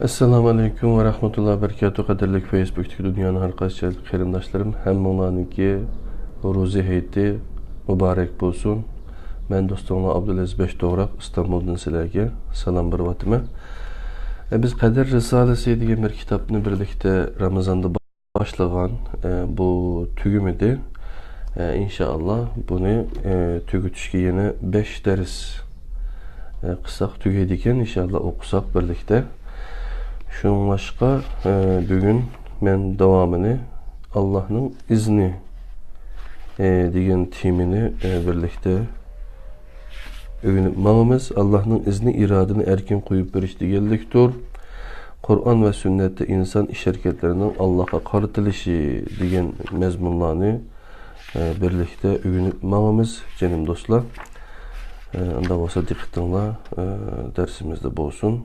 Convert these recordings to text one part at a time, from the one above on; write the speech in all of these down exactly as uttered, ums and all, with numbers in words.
ئەسسالامۇ ئەلەيكۇم ۋە رەھمەتۇللاھى ۋە بەرىكاتۇھ. قەدىرلىك فەيسبۇكتىكى دۇنيانىڭ ھەر قايسى جايدىكى قېرىنداشلىرىم، ھەممىڭلارنىڭكى روزى ھېيتى مۇبارەك بولسۇن. مەن دوستۇڭلار ئابدۇلئەزىز بەشتوغراق ئىستانبۇلدىن سىلەرگە سالام بېرىۋاتىمەن. ئە، بىز قەدىر رىسالىسى دېگەن بىر كىتابنى بىرلىكتە رامىزاندا باشلىغان، ئە، بۇ تۈگىمىدى. ئە، ئىنشائاللا بۇنى، ئە، تۈگىتىشكە يەنە بەش دەرس، ئە، قىلساق تۈگەيدىكەن، ئىنشائاللا ئوقۇساق بىرلىكتە. شۇڭلاشقا، ئە، بۈگۈن مەن داۋامىنى ئاللاھنىڭ ئىزنى، ئە، دېگەن تېمىنى، ئە، بىرلىكتە ئۆگىنىپ ماڭىمىز. ئاللاھنىڭ ئىزنى ئىرادىنى ئەركىن قويۇپ بېرىش دېگەنلىكتۇر. قۇرئان ۋە سۈننەتتە ئىنسان ئىش-ھەرىكەتلىرىنىڭ ئاللاھقا قارىتىلىشى دېگەن مەزمۇنلارنى، ئە، بىرلىكتە ئۆگىنىپ ماڭىمىز، جېنىم دوستلار. ئە، ئۇنداق بولسا دىققىتىڭلار، ئە، دەرسىمىزدە بولسۇن.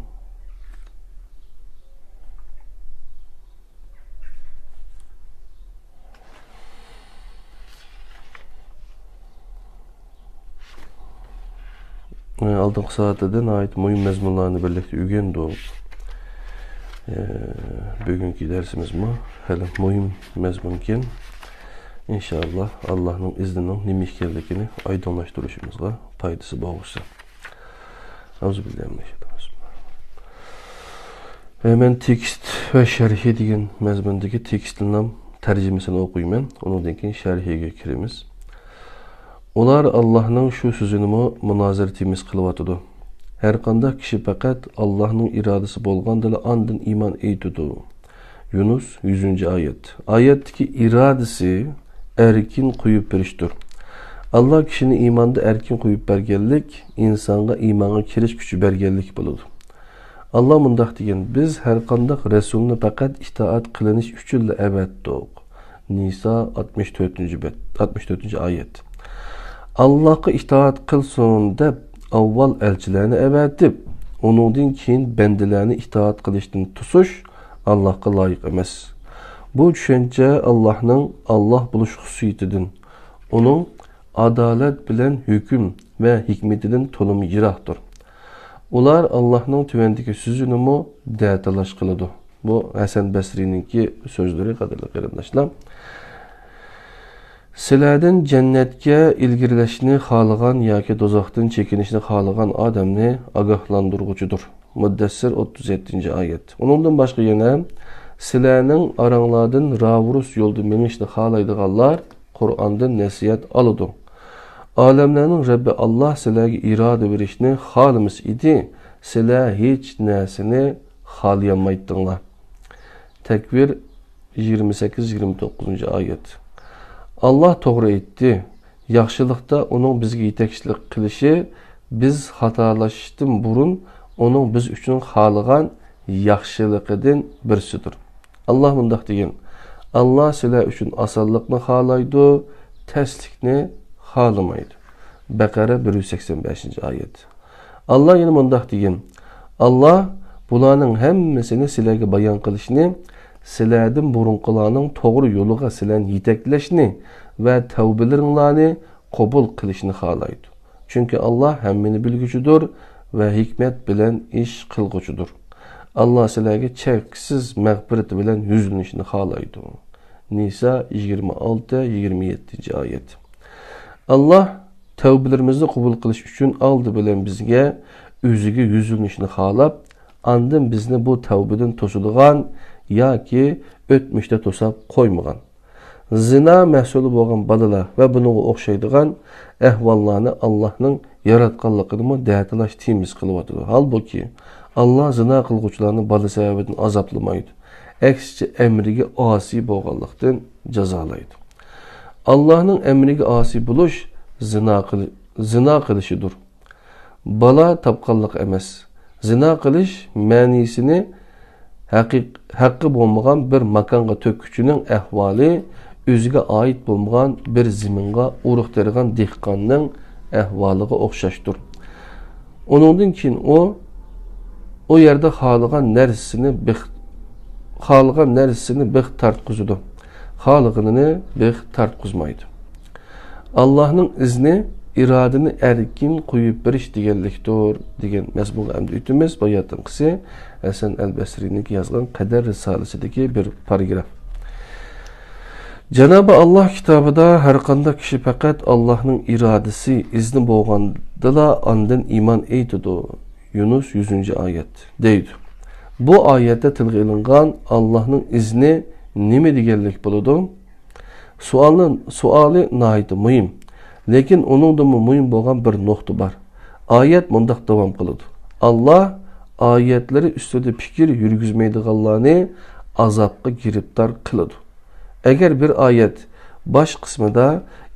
ئالدىنقى سائەتلەردە ناھايىتى مۇھىم مەزمۇنلارنى بىرلىكتە ئۆگەندۇق. بۈگۈنكى دەرسىمىزمۇ خېلى مۇھىم مەزمۇنكەن. ئىنشائاللا، ئاللانىڭ ئىزنىنىڭ نېمە ئىكەنلىكىنى ئايدىڭلاشتۇرۇشىمىزغا پايدىسى بولغۇسى. مەن تېكىست ۋە شەرھى دېگەن مەزمۇندىكى تېكىستنىڭ تەرجىمىسىنى ئوقۇيمەن. ئۇنىڭدىن كېيىن شەرھىگە كىرىمىز. ئۇلار ئاللاھنىڭ شۇ سۆزىنىمۇ مۇنازىرە تېمىسى قىلىۋاتىدۇ. ھەرقانداق كىشى پەقەت ئاللاھنىڭ ئىرادىسى بولغاندىلا ئاندىن ئىمان ئېيتىدۇ. يۇنۇس، يۈزىنچى ئايەت. ئايەتتىكى ئىرادىسى ئەركىن قويۇپ بېرىشتۇر. ئاللا كىشىنى ئىماندا ئەركىن قويۇپ بەرگەنلىك، ئىنسانغا ئىمانغا كىرىش كۈچى بەرگەنلىك بولىدۇ. ئاللا مۇنداق دېگەن: «بىز ھەرقانداق رەسۇلنى پەقەت ئىتائەت قىلىنىش ئۈچۈنلا ئەۋەتتۇق.» نىسا، ئاتمىش تۆتىنچى بەت، ئاتمىش تۆتىنچى ئايەت. «ئاللاھقا ئىتائەت قىلسۇن» دەپ، ئاۋۋال ئەلچىلەرنى ئەۋەتىپ، ئۇنىڭدىن كېيىن بەندىلەرنى ئىتائەت قىلىشتىن توسۇش ئاللاھقا لايىق ئەمەس. بۇ چۈشەنچە ئاللاھنىڭ ئاللاھ بولۇش خۇسۇسىيىتىدىن، ئۇنىڭ ئادالەت بىلەن ھۆكۈم ۋە ھېكمىتىدىن تولىمۇ يىراقتۇر. ئۇلار ئاللاھنىڭ تۆۋەندىكى سۆزىنىمۇ دەتالاش قىلىدۇ. بۇ ھەسەن بەسرىنىڭكى سۆزلىرى، قەدىرلىك قېرىنداشلار. سىلەردىن جەننەتكە ئىلگىرىلەشنى خالىغان ياكى دوزاختىن چېكىنىشنى خالىغان ئادەمنى ئاگاھلاندۇرغۇچىدۇر. مۇددەسسىر، ئوتتۇز يەتتىنچى ئايەت. ئۇنىڭدىن باشقا يەنە: «سىلەرنىڭ ئاراڭلاردىن راۋۇرۇس يولدا مېڭىشنى خالايدىغانلار قۇرئاندىن نەسىھەت ئالىدۇ. ئالەملەرنىڭ رەببى ئاللا سىلەرگە ئىرادە بېرىشنى خالىمىسا ئىدى، سىلەر ھېچ نەرسىنى خالىيالمايتتىڭلار.» تەكۋىر، يىگىرمە سەككىز، يىگىرمە توققۇزىنچى ئايەت. ئاللا توغرا ئېيتتى. ياخشىلىقتا ئۇنىڭ بىزگە يېتەكچىلىك قىلىشى بىز خاتالىشىشتىن بۇرۇن ئۇنىڭ بىز ئۈچۈن خالىغان ياخشىلىقىدىن بىرسىدۇر. ئاللا مۇنداق دېگەن: «ئاللا سىلەر ئۈچۈن ئاسانلىقنى خالايدۇ، تەسلىكنى خالىمايدۇ.» بەقەرە، بىر يۈز سەكسەن بەشىنچى ئايەت. ئاللا يەنە مۇنداق دېگەن: «ئاللا بۇلارنىڭ ھەممىسىنى سىلەرگە بايان قىلىشنى، سىلەردىن بۇرۇنقىلارنىڭ توغرا يولىغا سىلەرنى يېتەكلەشنى ۋە تەۋبىلىرىڭلارنى قوبۇل قىلىشنى خالايدۇ. چۈنكى ئاللا ھەممىنى بىلگۈچىدۇر ۋە ھېكمەت بىلەن ئىش قىلغۇچىدۇر. ئاللا سىلەرگە چەكسىز مەغپىرىتى بىلەن يۈزلىنىشنى خالايدۇ.» نىسا، يىگىرمە ئالتە، يىگىرمە يەتتىنچى ئايەت. ئاللا تەۋبىلىرىمىزنى قوبۇل قىلىش ئۈچۈن ئالدى بىلەن بىزگە، ئۆزىگە يۈزلىنىشنى خالاپ، ئاندىن بىزنى بۇ تەۋبىدىن توسىدىغان ياكى ئۆتمۈشتە توساپ قويمىغان. زىنا مەھسۇلى بولغان بالىلار ۋە بۇنىڭغا ئوخشايدىغان ئەھۋاللارنى ئاللاھنىڭ ياراتقانلىقىنىمۇ دەتالاش تېمىسى قىلىۋاتىدۇ. ھالبۇكى، ئاللا زىنا قىلغۇچىلارنى بالا سەۋەبىدىن ئازابلىمايدۇ. ئەكسىچە، ئەمرىگە ئاسىي بولغانلىقتىن جازالايدۇ. ئاللاھنىڭ ئەمرىگە ئاسىي بولۇش زىنا قىل-، زىنا قىلىشىدۇر. بالا تاپقانلىق ئەمەس. زىنا قىلىش مەنىسىنى ھەقىق-، ھەققى بولمىغان بىر ماكانغا تۆككۈچىنىڭ ئەھۋالى ئۆزىگە ئائىت بولمىغان بىر زېمىنغا ئۇرۇق تېرىغان دېھقاننىڭ ئەھۋالىغا ئوخشاشتۇر. ئۇنىڭدىن كېيىن ئۇ، ئۇ يەردە خالىغان نەرسىسىنى بىخ-، خالىغان نەرسىسىنى بىخ تارتقۇزىدۇ، خالىغىنىنى بىخ تارتقۇزمايدۇ. ئاللاھنىڭ ئىزنى ئىرادىنى ئەركىن قويۇپ بېرىش دېگەنلىكتۇر، دېگەن مەزمۇنغا ئەمدى ئۆتىمىز. باياتىنقىسى ھەسەن ئەل بەسرىنىڭكى يازغان قەدەر رىسالىسىدىكى بىر پاراگراف. جانابى ئاللاھ كىتابىدا، ھەرقانداق كىشى پەقەت ئاللاھنىڭ ئىرادىسى، ئىزنى بولغاندىلا ئاندىن ئىمان ئېيتىدۇ. يۇنۇس يۈزىنچى ئايەت دەيدۇ. بۇ ئايەتتە تىلغا ئېلىنغان ئاللاھنىڭ ئىزنى نېمە دېگەنلىك بولىدۇ؟ سوئالنى، سوئالى ناھايىتى مۇھىم. لېكىن ئۇنىڭدىنمۇ مۇھىم بولغان بىر نۇقتا بار. ئايەت مۇنداق داۋام قىلىدۇ: ئاللاھ ئايەتلىرى ئۈستىدە پىكىر يۈرگۈزمەيدىغانلارنى ئازابقا گىرىپتار قىلىدۇ. ئەگەر بىر ئايەت باش قىسمىدا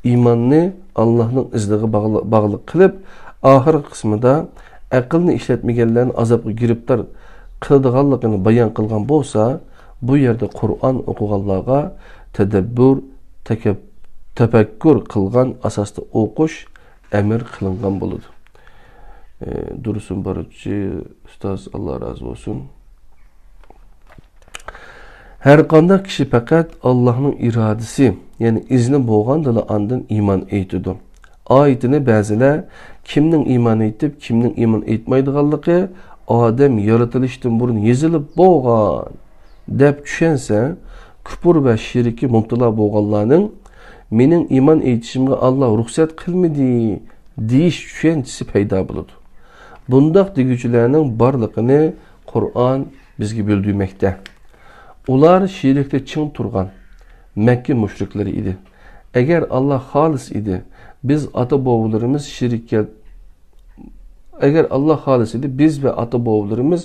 ئىماننى ئاللاھنىڭ ئىزنىغا باغلىق، باغلىق قىلىپ، ئاخىرقى قىسمىدا ئەقىلنى ئىشلەتمىگەنلەرنى ئازابقا گىرىپتار قىلىدىغانلىقىنى بايان قىلغان بولسا، بۇ يەردە قۇرئان ئوقۇغانلارغا تەدەببۇر، تەكەپ-، تەپەككۇر قىلغان ئاساستا ئوقۇش ئەمر قىلىنغان بولىدۇ. ئى، دۇرسۇن بارۇچى ئۇستاز، ئاللا رازى بولسۇن. ھەرقانداق كىشى پەقەت ئاللاھنىڭ ئىرادىسى، يەنى ئىزنى بولغاندىلا ئاندىن ئىمان ئېيتىدۇ. ئايىتىنى بەزىلەر كىمنىڭ ئىمان ئېيتىپ، كىمنىڭ ئىمان ئېيتمايدىغانلىقى ئادەم يارىتىلىشتىن بۇرۇن يېزىلىپ بولغان دەپ چۈشەنسە، كۇپۇر ۋە شىرككە مۇپتىلا بولغانلارنىڭ مېنىڭ ئىمان ئېيتىشىمغا ئاللا رۇخسەت قىلمىدى دېيىش چۈشەنچىسى پەيدا بولىدۇ. بۇنداق دېگۈچىلەرنىڭ بارلىقىنى قۇرئان بىزگە بىلدۈرمەكتە. ئۇلار شىركتە چىڭ تۇرغان مەككە مۇشرىكلىرى ئىدى. ئەگەر ئاللا خالىس ئىدى، بىز ئاتا-بوۋىلىرىمىز شىرك كەل-، ئەگەر ئاللا خالىس ئىدى، بىز ۋە ئاتا-بوۋىلىرىمىز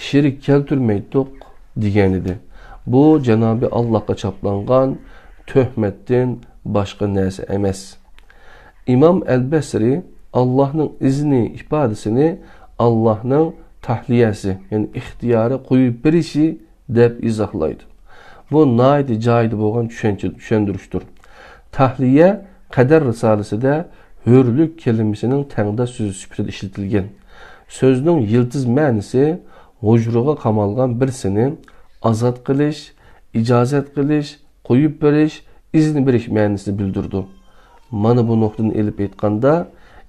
شىرك كەلتۈرمەيتتۇق، دېگەنىدى. بۇ جانابى ئاللاھقا چاپلانغان تۆھمەتتىن باشقا نەرسە ئەمەس. ئىمام ئەل بەسرى ئاللاھنىڭ ئىزنى ئىپادىسىنى ئاللاھنىڭ تەھلىيەسى، يەنى ئىختىيارى قويۇپ بېرىشى دەپ ئىزاھلايدۇ. بۇ ناھايىتى جايىدا بولغان چۈشەنچە، چۈشەندۈرۈشتۇر. تەھلىيە قەدەر رىسالىسىدە ھۆرلۈك كەلىمىسىنىڭ تەڭداش سۆزى سۈپىتىدە ئىشلىتىلگەن. سۆزنىڭ يىلتىز مەنىسى ھۇجرىغا قامالغان بىرسىنى ئازاد قىلىش، ئىجازەت قىلىش، قويۇپ بېرىش، ئىزىن بېرىش مەنىسىنى بىلدۈرىدۇ. مانا بۇ نۇقتىدىن ئېلىپ ئېيتقاندا،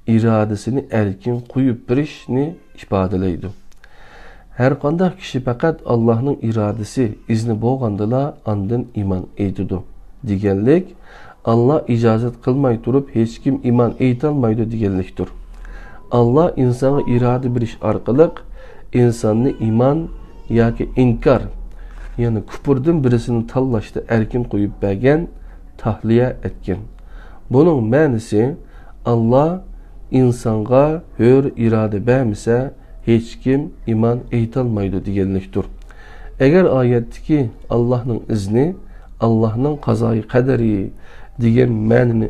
ئىرادىسىنى ئەركىن قويۇپ بېرىشنى ئىپادىلەيدۇ. ھەرقانداق كىشى پەقەت ئاللاھنىڭ ئىرادىسى، ئىزنى بولغاندىلا ئاندىن ئىمان ئېيتىدۇ دېگەنلىك، ئاللا ئىجازەت قىلماي تۇرۇپ ھېچكىم ئىمان ئېيتالمايدۇ دېگەنلىكتۇر. ئاللا ئىنسانغا ئىرادە بېرىش ئارقىلىق ئىنساننى ئىمان ياكى ئىنكار، يەنى كۇپۇردىن بىرسىنى تاللاشتا ئەركىن قويۇپ بەرگەن، تەھلىيە ئەتكەن. بۇنىڭ مەنىسى، ئاللا ئىنسانغا ھۆر ئىرادە بەرمىسە، ھېچكىم ئىمان ئېيتالمايدۇ دېگەنلىكتۇر. ئەگەر ئايەتتىكى ئاللاھنىڭ ئىزنى، ئاللاھنىڭ قازايى قەدىرى دېگەن مەنىنى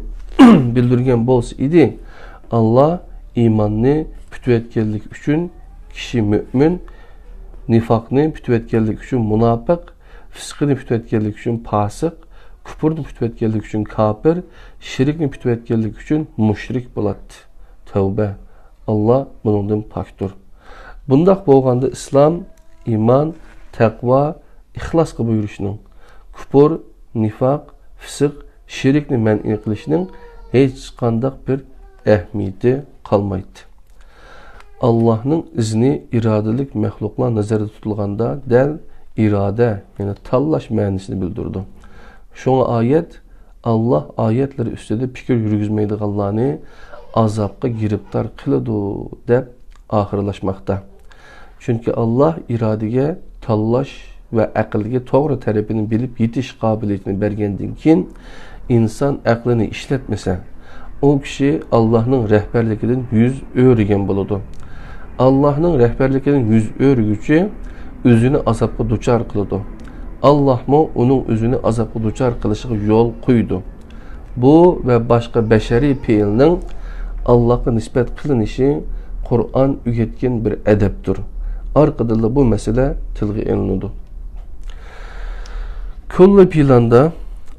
بىلدۈرگەن بولسا ئىدى، ئاللا ئىماننى پۈتۈۋەتكەنلىكى ئۈچۈن كىشى مۆمىن، نىفاقنى پۈتۈۋەتكەنلىكى ئۈچۈن مۇناپىق، فىسقىنى پۈتۈۋەتكەنلىكى ئۈچۈن پاسىق، كۇپۇرنى پۈتۈۋەتكەنلىكى ئۈچۈن كاپىر، شىركنى پۈتۈۋەتكەنلىكى ئۈچۈن مۇشرىك بولاتتى. تەۋبە، ئاللا بۇنىڭدىن پاكتۇر. بۇنداق بولغاندا ئىسلام، ئىمان، تەقۋا، ئىخلاسقا بۇيرۇشنىڭ، كۇپۇر، نىفاق، فىسق، شىركنى مەنئى قىلىشنىڭ ھېچقانداق بىر ئەھمىيىتى قالمايتتى. ئاللاھنىڭ ئىزنى ئىرادىلىك مەخلۇقلار نەزەردە تۇتۇلغاندا دەل ئىرادە، يەنى تاللاش مەنىسىنى بىلدۈرىدۇ. شۇڭا ئايەت، ئاللاھ ئايەتلىرى ئۈستىدە پىكىر يۈرگۈزمەيدىغانلارنى ئازابقا گىرىپتار قىلىدۇ، دەپ ئاخىرلاشماقتا. چۈنكى ئاللاھ ئىرادىگە، تاللاش ۋە ئەقىلگە توغرا تەرىپىنى بىلىپ يېتىش قابىلىيىتىنى بەرگەندىن كېيىن، ئىنسان ئەقلىنى ئىشلەتمىسە، ئۇ كىشى ئاللاھنىڭ رەھبەرلىكىدىن يۈز ئۆرۈگەن بولىدۇ. ئاللاھنىڭ رەھبەرلىكىدىن يۈز ئۆرۈگۈچى ئۆزىنى ئازابقا دۇچار قىلىدۇ. ئاللاھمۇ ئۇنىڭ ئۆزىنى ئازابقا دۇچار قىلىشىغا يول قويىدۇ. بۇ ۋە باشقا بەشەرىي پېئىلنىڭ ئاللاھقا نىسبەت قىلىنىشى قۇرئان ئۆگەتكەن بىر ئەدەپتۇر. ئارقىدىنلا بۇ مەسىلە تىلغا ئېلىنىدۇ. كۈللى پىلاندا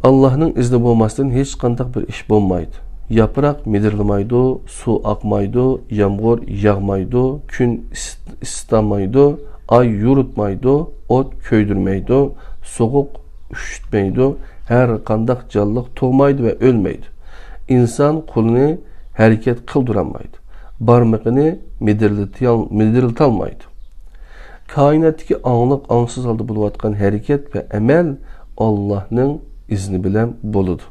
ئاللاھنىڭ ئىزنى بولماستىن ھېچقانداق بىر ئىش بولمايدۇ. ياپراق مىدىرلىمايدۇ، سۇ ئاقمايدۇ، يامغۇر ياغمايدۇ، كۈن ئىس-، ئىسسىتامايدۇ، ئاي يورۇتمايدۇ، ئوت كۆيدۈرمەيدۇ، سوغۇق ئۈشۈتمەيدۇ، ھەر قانداق جانلىق تۇغمايدۇ ۋە ئۆلمەيدۇ. ئىنسان قۇلىنى ھەرىكەت قىلدۇرالمايدۇ. بارمىقىنى مىدىرلىتىيال-، مىدىرلىتالمايدۇ. كائىناتتىكى ئاڭلىق، ئاڭسىز ھالدا بولۇۋاتقان ھەرىكەت ۋە ئەمەل ئاللاھنىڭ ئىزنى بىلەن بولىدۇ.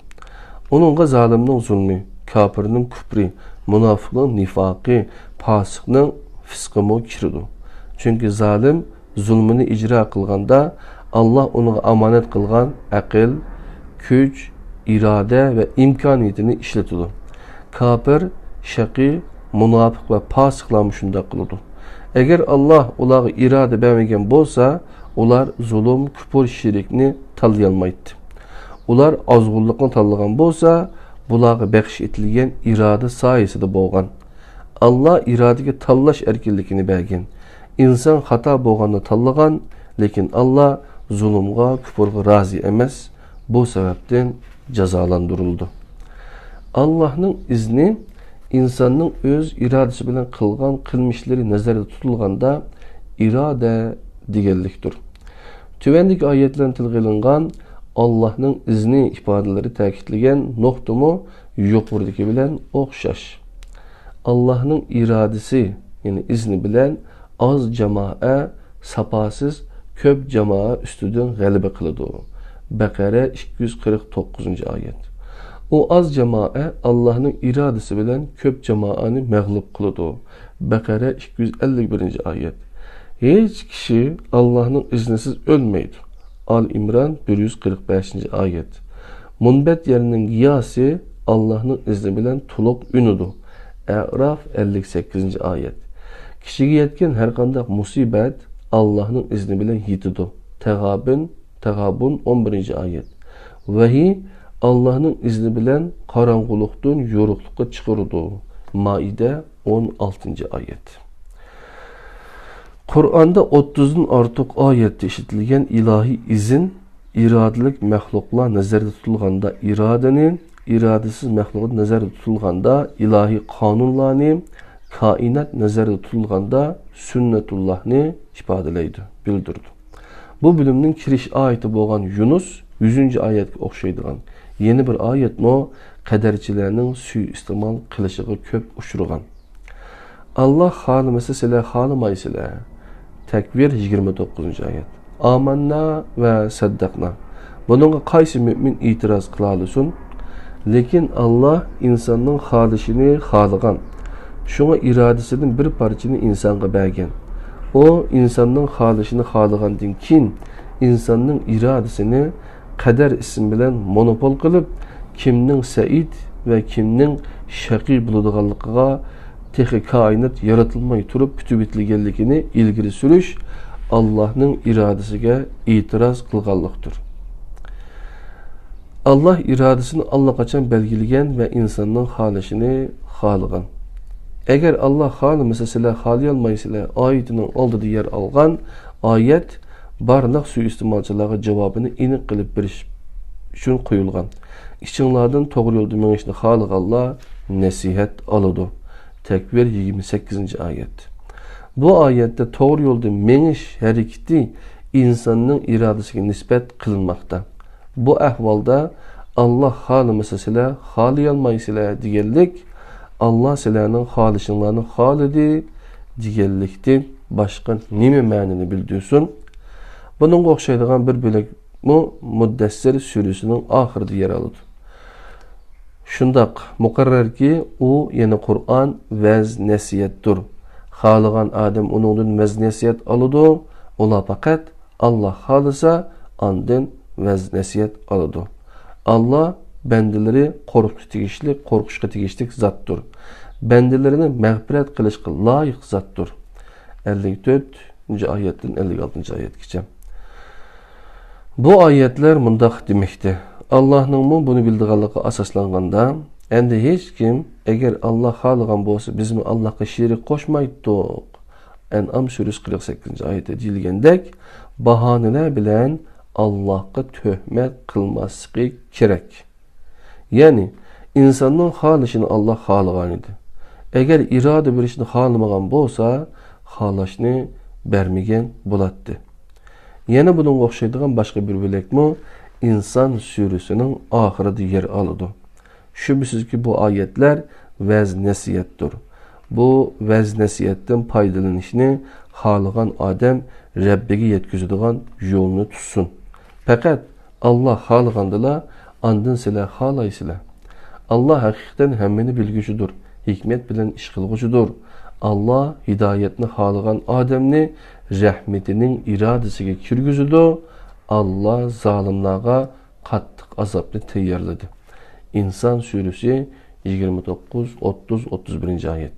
ئۇنىڭغا زالىمنىڭ زۇلمى، كاپىرنىڭ كۇپرى، مۇناپىقنىڭ نىفاقى، پاسىقنىڭ فىسقىمۇ كىرىدۇ. چۈنكى زالىم زۇلمىنى ئىجرا قىلغاندا، ئاللاھ ئۇنىڭغا ئامانەت قىلغان ئەقىل، كۈچ، ئىرادە ۋە ئىمكانىيىتىنى ئىشلىتىدۇ. كاپىر، شەقىي، مۇناپىق ۋە پاسىقلارمۇ شۇنداق قىلىدۇ. ئەگەر ئاللاھ ئۇلارغا ئىرادە بەرمىگەن بولسا، ئۇلار زۇلۇم، كۇپۇر، شىركنى تاللىيالمايتتى. ئۇلار ئازغۇنلۇقنى تاللىغان بولسا، بۇلارغا بەخش ئېتىلگەن ئىرادە سايىسىدە بولغان. ئاللاھ ئىرادىگە تاللاش ئەركىنلىكىنى بەرگەن. ئىنسان خاتا بولغاننى تاللىغان، لېكىن ئاللاھ زۇلۇمغا، كۇپۇرغا رازى ئەمەس. بۇ سەۋەبتىن جازالاندۇرۇلىدۇ. ئاللاھنىڭ ئىزنى ئىنساننىڭ ئۆز ئىرادىسى بىلەن قىلغان قىلمىشلىرى نەزەردە تۇتۇلغاندا ئىرادە دېگەنلىكتۇر. تۆۋەندىكى ئايەتلەردىن تىلغا ئېلىنغان ئاللاھنىڭ ئىزنى ئىپادىلىرى تەكىتلىگەن نۇقتىمۇ يۇقىرىدىكى بىلەن ئوخشاش. ئاللاھنىڭ ئىرادىسى، يەنى ئىزنى بىلەن ئاز جامائە ساپاسىز كۆپ جامائە ئۈستىدىن غەلىبە قىلىدۇ. بەقەرە ئىككى يۈز قىرىق توققۇزىنچى ئايەت. ئۇ ئاز جامائە ئاللاھنىڭ ئىرادىسى بىلەن كۆپ جامائەنى مەغلۇپ قىلىدۇ. بەقەرە ئىككى يۈز ئەللىك بىرىنچى ئايەت. ھېچ كىشى ئاللاھنىڭ ئىزنىسىز ئۆلمەيدۇ. ئال ئىمران بىر يۈز قىرىق بەشىنچى ئايەت. مۇنبەت يەرنىڭ گىياسى ئاللاھنىڭ ئىزنى بىلەن تولۇق ئۈنىدۇ. ئەراف ئەللىك سەككىزىنچى ئايەت. كىشىگە يەتكەن ھەرقانداق مۇسىبەت ئاللاھنىڭ ئىزنى بىلەن يېتىدۇ. تەغابىن، تەغابۇن ئون بىرىنچى ئايەت. ۋەھىي ئاللاھنىڭ ئىزنى بىلەن قاراڭغۇلۇقتىن يورۇقلۇققا چىقىرىدۇ. مائىدە ئون ئالتىنچى ئايەت. قۇرئاندا ئوتتۇزدىن ئارتۇق ئايەتتە ئىشلىتىلگەن ئىلاھىي ئىزىن ئىرادىلىك مەخلۇقلار نەزەردە تۇتۇلغاندا ئىرادىنى، ئىرادىسىز مەخلۇقات نەزەردە تۇتۇلغاندا ئىلاھىي قانۇنلارنى، كائىنات نەزەردە تۇتۇلغاندا سۈننەتۇللاھنى ئىپادىلەيدۇ، بىلدۈرىدۇ. بۇ بۆلۈمنىڭ كىرىش ئايىتى بولغان يۇنۇس يۈزىنچى ئايەتكە ئوخشايدىغان يەنە بىر ئايەتمۇ قەدەرچىلەرنىڭ سۇيىئىستېمال قىلىشىغا كۆپ ئۇچرىغان. ئاللاھ خالىمىسا سىلەر خالىمايسىلەر. تەكۋىر يىگىرمە توققۇزىنچى ئايەت. ئامەننا ۋە سەددەقنا. بۇنىڭغا قايسى مۆمىن ئېتىراز قىلالىسۇن؟ لېكىن ئاللاھ ئىنساننىڭ خالىشىنى خالىغان. شۇڭا ئىرادىسىدىن بىر پارچىنى ئىنسانغا بەرگەن. ئۇ ئىنساننىڭ خالىشىنى خالىغاندىن كېيىن، ئىنساننىڭ ئىرادىسىنى قەدەر ئىسمى بىلەن مونوپول قىلىپ، كىمنىڭ سەئىد ۋە كىمنىڭ شەقىي بولىدىغانلىقىغا، تېخى كائىنات يارىتىلماي تۇرۇپ پۈتۈۋېتىلگەنلىكىنى ئىلگىرى سۈرۈش ئاللاھنىڭ ئىرادىسىگە ئېتىراز قىلغانلىقتۇر. ئاللاھ ئىرادىسىنى ئاللىقاچان بەلگىلىگەن ۋە ئىنساننىڭ خالىشىنى خالىغان. ئەگەر ئاللاھ خالىمىسا سىلەر خالىيالمايسىلەر ئايىتىنىڭ ئالدىدا يەر ئالغان ئايەت بارلىق سۇيىئىستېمالچىلارغا جاۋابىنى ئېنىق قىلىپ بېرىش ئۈچۈن قويۇلغان. ئىچىڭلاردىن توغرا يولدا مېڭىشنى خالىغانلار نەسىھەت ئالىدۇ. تەكۋىر يىگىرمە سەككىزىنچى ئايەت. بۇ ئايەتتە توغرا يولدا مېڭىش ھەرىكىتى ئىنساننىڭ ئىرادىسىگە نىسبەت قىلىنماقتا. بۇ ئەھۋالدا، «ئاللاھ خالىمىسا سىلەر خالىيالمايسىلەر» دېگەنلىك، «ئاللاھ سىلەرنىڭ خالىشىڭلارنى خالىدى» دېگەنلىكتىن باشقا نېمە مەنىنى بىلدۈرسۇن؟ بۇنىڭغا ئوخشايدىغان بىر بۆلەكمۇ مۇددەسسىر سۈرىسىنىڭ ئاخىرىدا يەر ئالىدۇ. شۇنداق، مۇقەررەركى، ئۇ، يەنى قۇرئان، ۋەز-نەسىھەتتۇر. خالىغان ئادەم ئۇنىڭدىن ۋەز-نەسىھەت ئالىدۇ. ئۇلار پەقەت ئاللاھ خالىسا، ئاندىن ۋەز-نەسىھەت ئالىدۇ. ئاللاھ بەندىلىرى قورقۇشقا تېگىشلىك، قورقۇشقا تېگىشلىك زاتتۇر. بەندىلىرىنى مەغپىرەت قىلىشقا لايىق زاتتۇر. ئەللىك تۆتىنچى ئايەتتىن ئەللىك ئالتىنچى ئايەتكىچە. بۇ ئايەتلەر مۇنداق دېمەكتە، ئاللاھنىڭمۇ بۇنى بىلىدىغانلىقىغا ئاساسلانغاندا، ئەندى ھېچكىم، ئەگەر ئاللاھ خالىغان بولسا، بىزمۇ ئاللاھقا شېرىك قوشمايتتۇق. ئەنئام سۈرىسى قىرىق سەككىزىنچى ئايەتتە دېيىلگەندەك، باھانىلەر بىلەن ئاللاھقا تۆھمەت قىلماسلىقى كېرەك. يەنى، ئىنساننىڭ خالىشىنى ئاللاھ خالىغانىدى. ئەگەر ئىرادە بېرىشنى خالىمىغان بولسا، خالاشنى بەرمىگەن بولاتتى. يەنە بۇنىڭغا ئوخشايدىغان باشقا بىر بۆلەكمۇ ئىنسان سۈرىسىنىڭ ئاخىرىدا يەر ئالىدۇ. شۈبھىسىزكى، بۇ ئايەتلەر ۋەز-نەسىھەتتۇر. بۇ ۋەز-نەسىھەتتىن پايدىلىنىشنى خالىغان ئادەم رەببىگە يەتكۈزىدىغان يولنى تۇتسۇن. پەقەت ئاللا خالىغاندىلا، ئاندىن سىلەر خالايسىلەر. ئاللا ھەقىقەتەن ھەممىنى بىلگۈچىدۇر، ھېكمەت بىلەن ئىش قىلغۇچىدۇر. ئاللا ھىدايەتنى خالىغان ئادەمنى رەھمىتىنىڭ ئىرادىسىگە كىرگۈزىدۇ. ئاللا زالىملارغا قاتتىق ئازابنى تەييارلىدى. ئىنسان سۈرىسى، يىگىرمە توققۇز، ئوتتۇز، ئوتتۇز بىرىنچى ئايەت.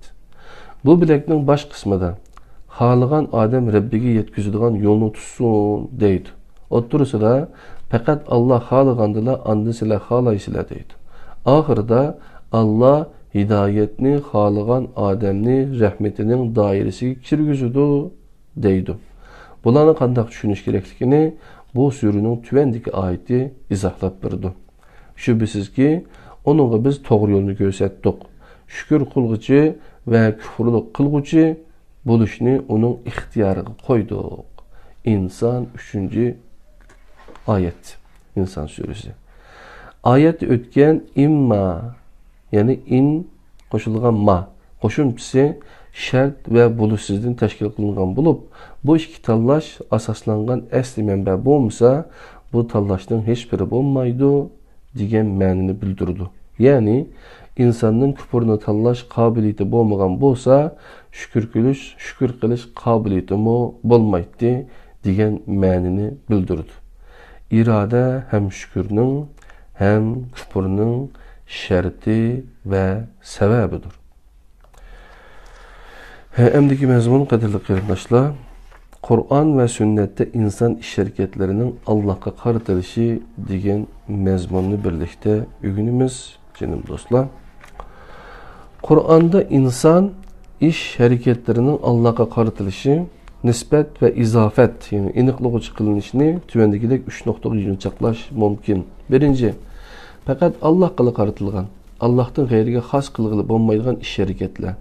بۇ بۆلەكنىڭ باش قىسمىدا، خالىغان ئادەم رەببىگە يەتكۈزىدىغان يولنى تۇتسۇن دەيدۇ. ئوتتۇرىسىدا، پەقەت ئاللا خالىغاندىلا، ئاندىن سىلەر خالايسىلەر دەيدۇ. ئاخىرىدا، ئاللا ھىدايەتنى خالىغان ئادەمنى رەھمىتىنىڭ دائىرىسىگە كىرگۈزىدۇ دەيدۇ. بۇلارنى قانداق چۈشىنىش كېرەكلىكىنى بۇ سۈرىنىڭ تۆۋەندىكى ئايىتى ئىزاھلاپ بېرىدۇ. شۈبھىسىزكى، ئۇنىڭغا بىز توغرا يولنى كۆرسەتتۇق. شۈكۈر قىلغۇچى ۋە كۇفرلۇق قىلغۇچى بولۇشنى ئۇنىڭ ئىختىيارىغا قويدۇق. ئىنسان، ئۈچىنچى ئايەت. ئىنسان سۈرىسى. ئايەتتە ئۆتكەن ئىمما، يەنى ئىن قوشۇلغان ما قوشۇمچىسى شەرت ۋە بولۇشسىزدىن تەشكىل قىلىنغان بولۇپ، بۇ ئىككى تاللاش ئاساسلانغان ئەسلى مەنبە بولمىسا، بۇ تاللاشنىڭ ھېچبىرى بولمايدۇ دېگەن مەنىنى بىلدۈرىدۇ. يەنى، ئىنساننىڭ كۇپۇرنى تاللاش قابىلىيىتى بولمىغان بولسا، شۈكۈر قىلىش، شۈكۈر قىلىش قابىلىيىتىمۇ بولمايتتى دېگەن مەنىنى بىلدۈرىدۇ. ئىرادە ھەم شۈكۈرنىڭ، ھەم كۇپۇرنىڭ شەرتى ۋە سەۋەبىدۇر. ھە، ئەمدىكى مەزمۇن، قەدىرلىك قېرىنداشلار، قۇرئان ۋە سۈننەتتە ئىنسان ئىش-ھەرىكەتلىرىنىڭ ئاللاھقا قارىتىلىشى دېگەن مەزمۇننى بىرلىكتە ئۆگىنىمىز، جېنىم دوستلار. قۇرئاندا ئىنسان ئىش-ھەرىكەتلىرىنىڭ ئاللاھقا قارىتىلىشى، نىسبەت ۋە ئىزاپەت، يەنى ئېنىقلىغۇچى قىلىنىشىنى تۆۋەندىكىدەك ئۈچ نۇقتىغا يىغىنچاقلاش مۇمكىن. بىرىنچى، پەقەت ئاللاھقىلا قارىتىلغان، ئاللاھتىن غەيرىگە خاس قىلغىلى بولمايدىغان ئىش-ھەرىكەتلەر.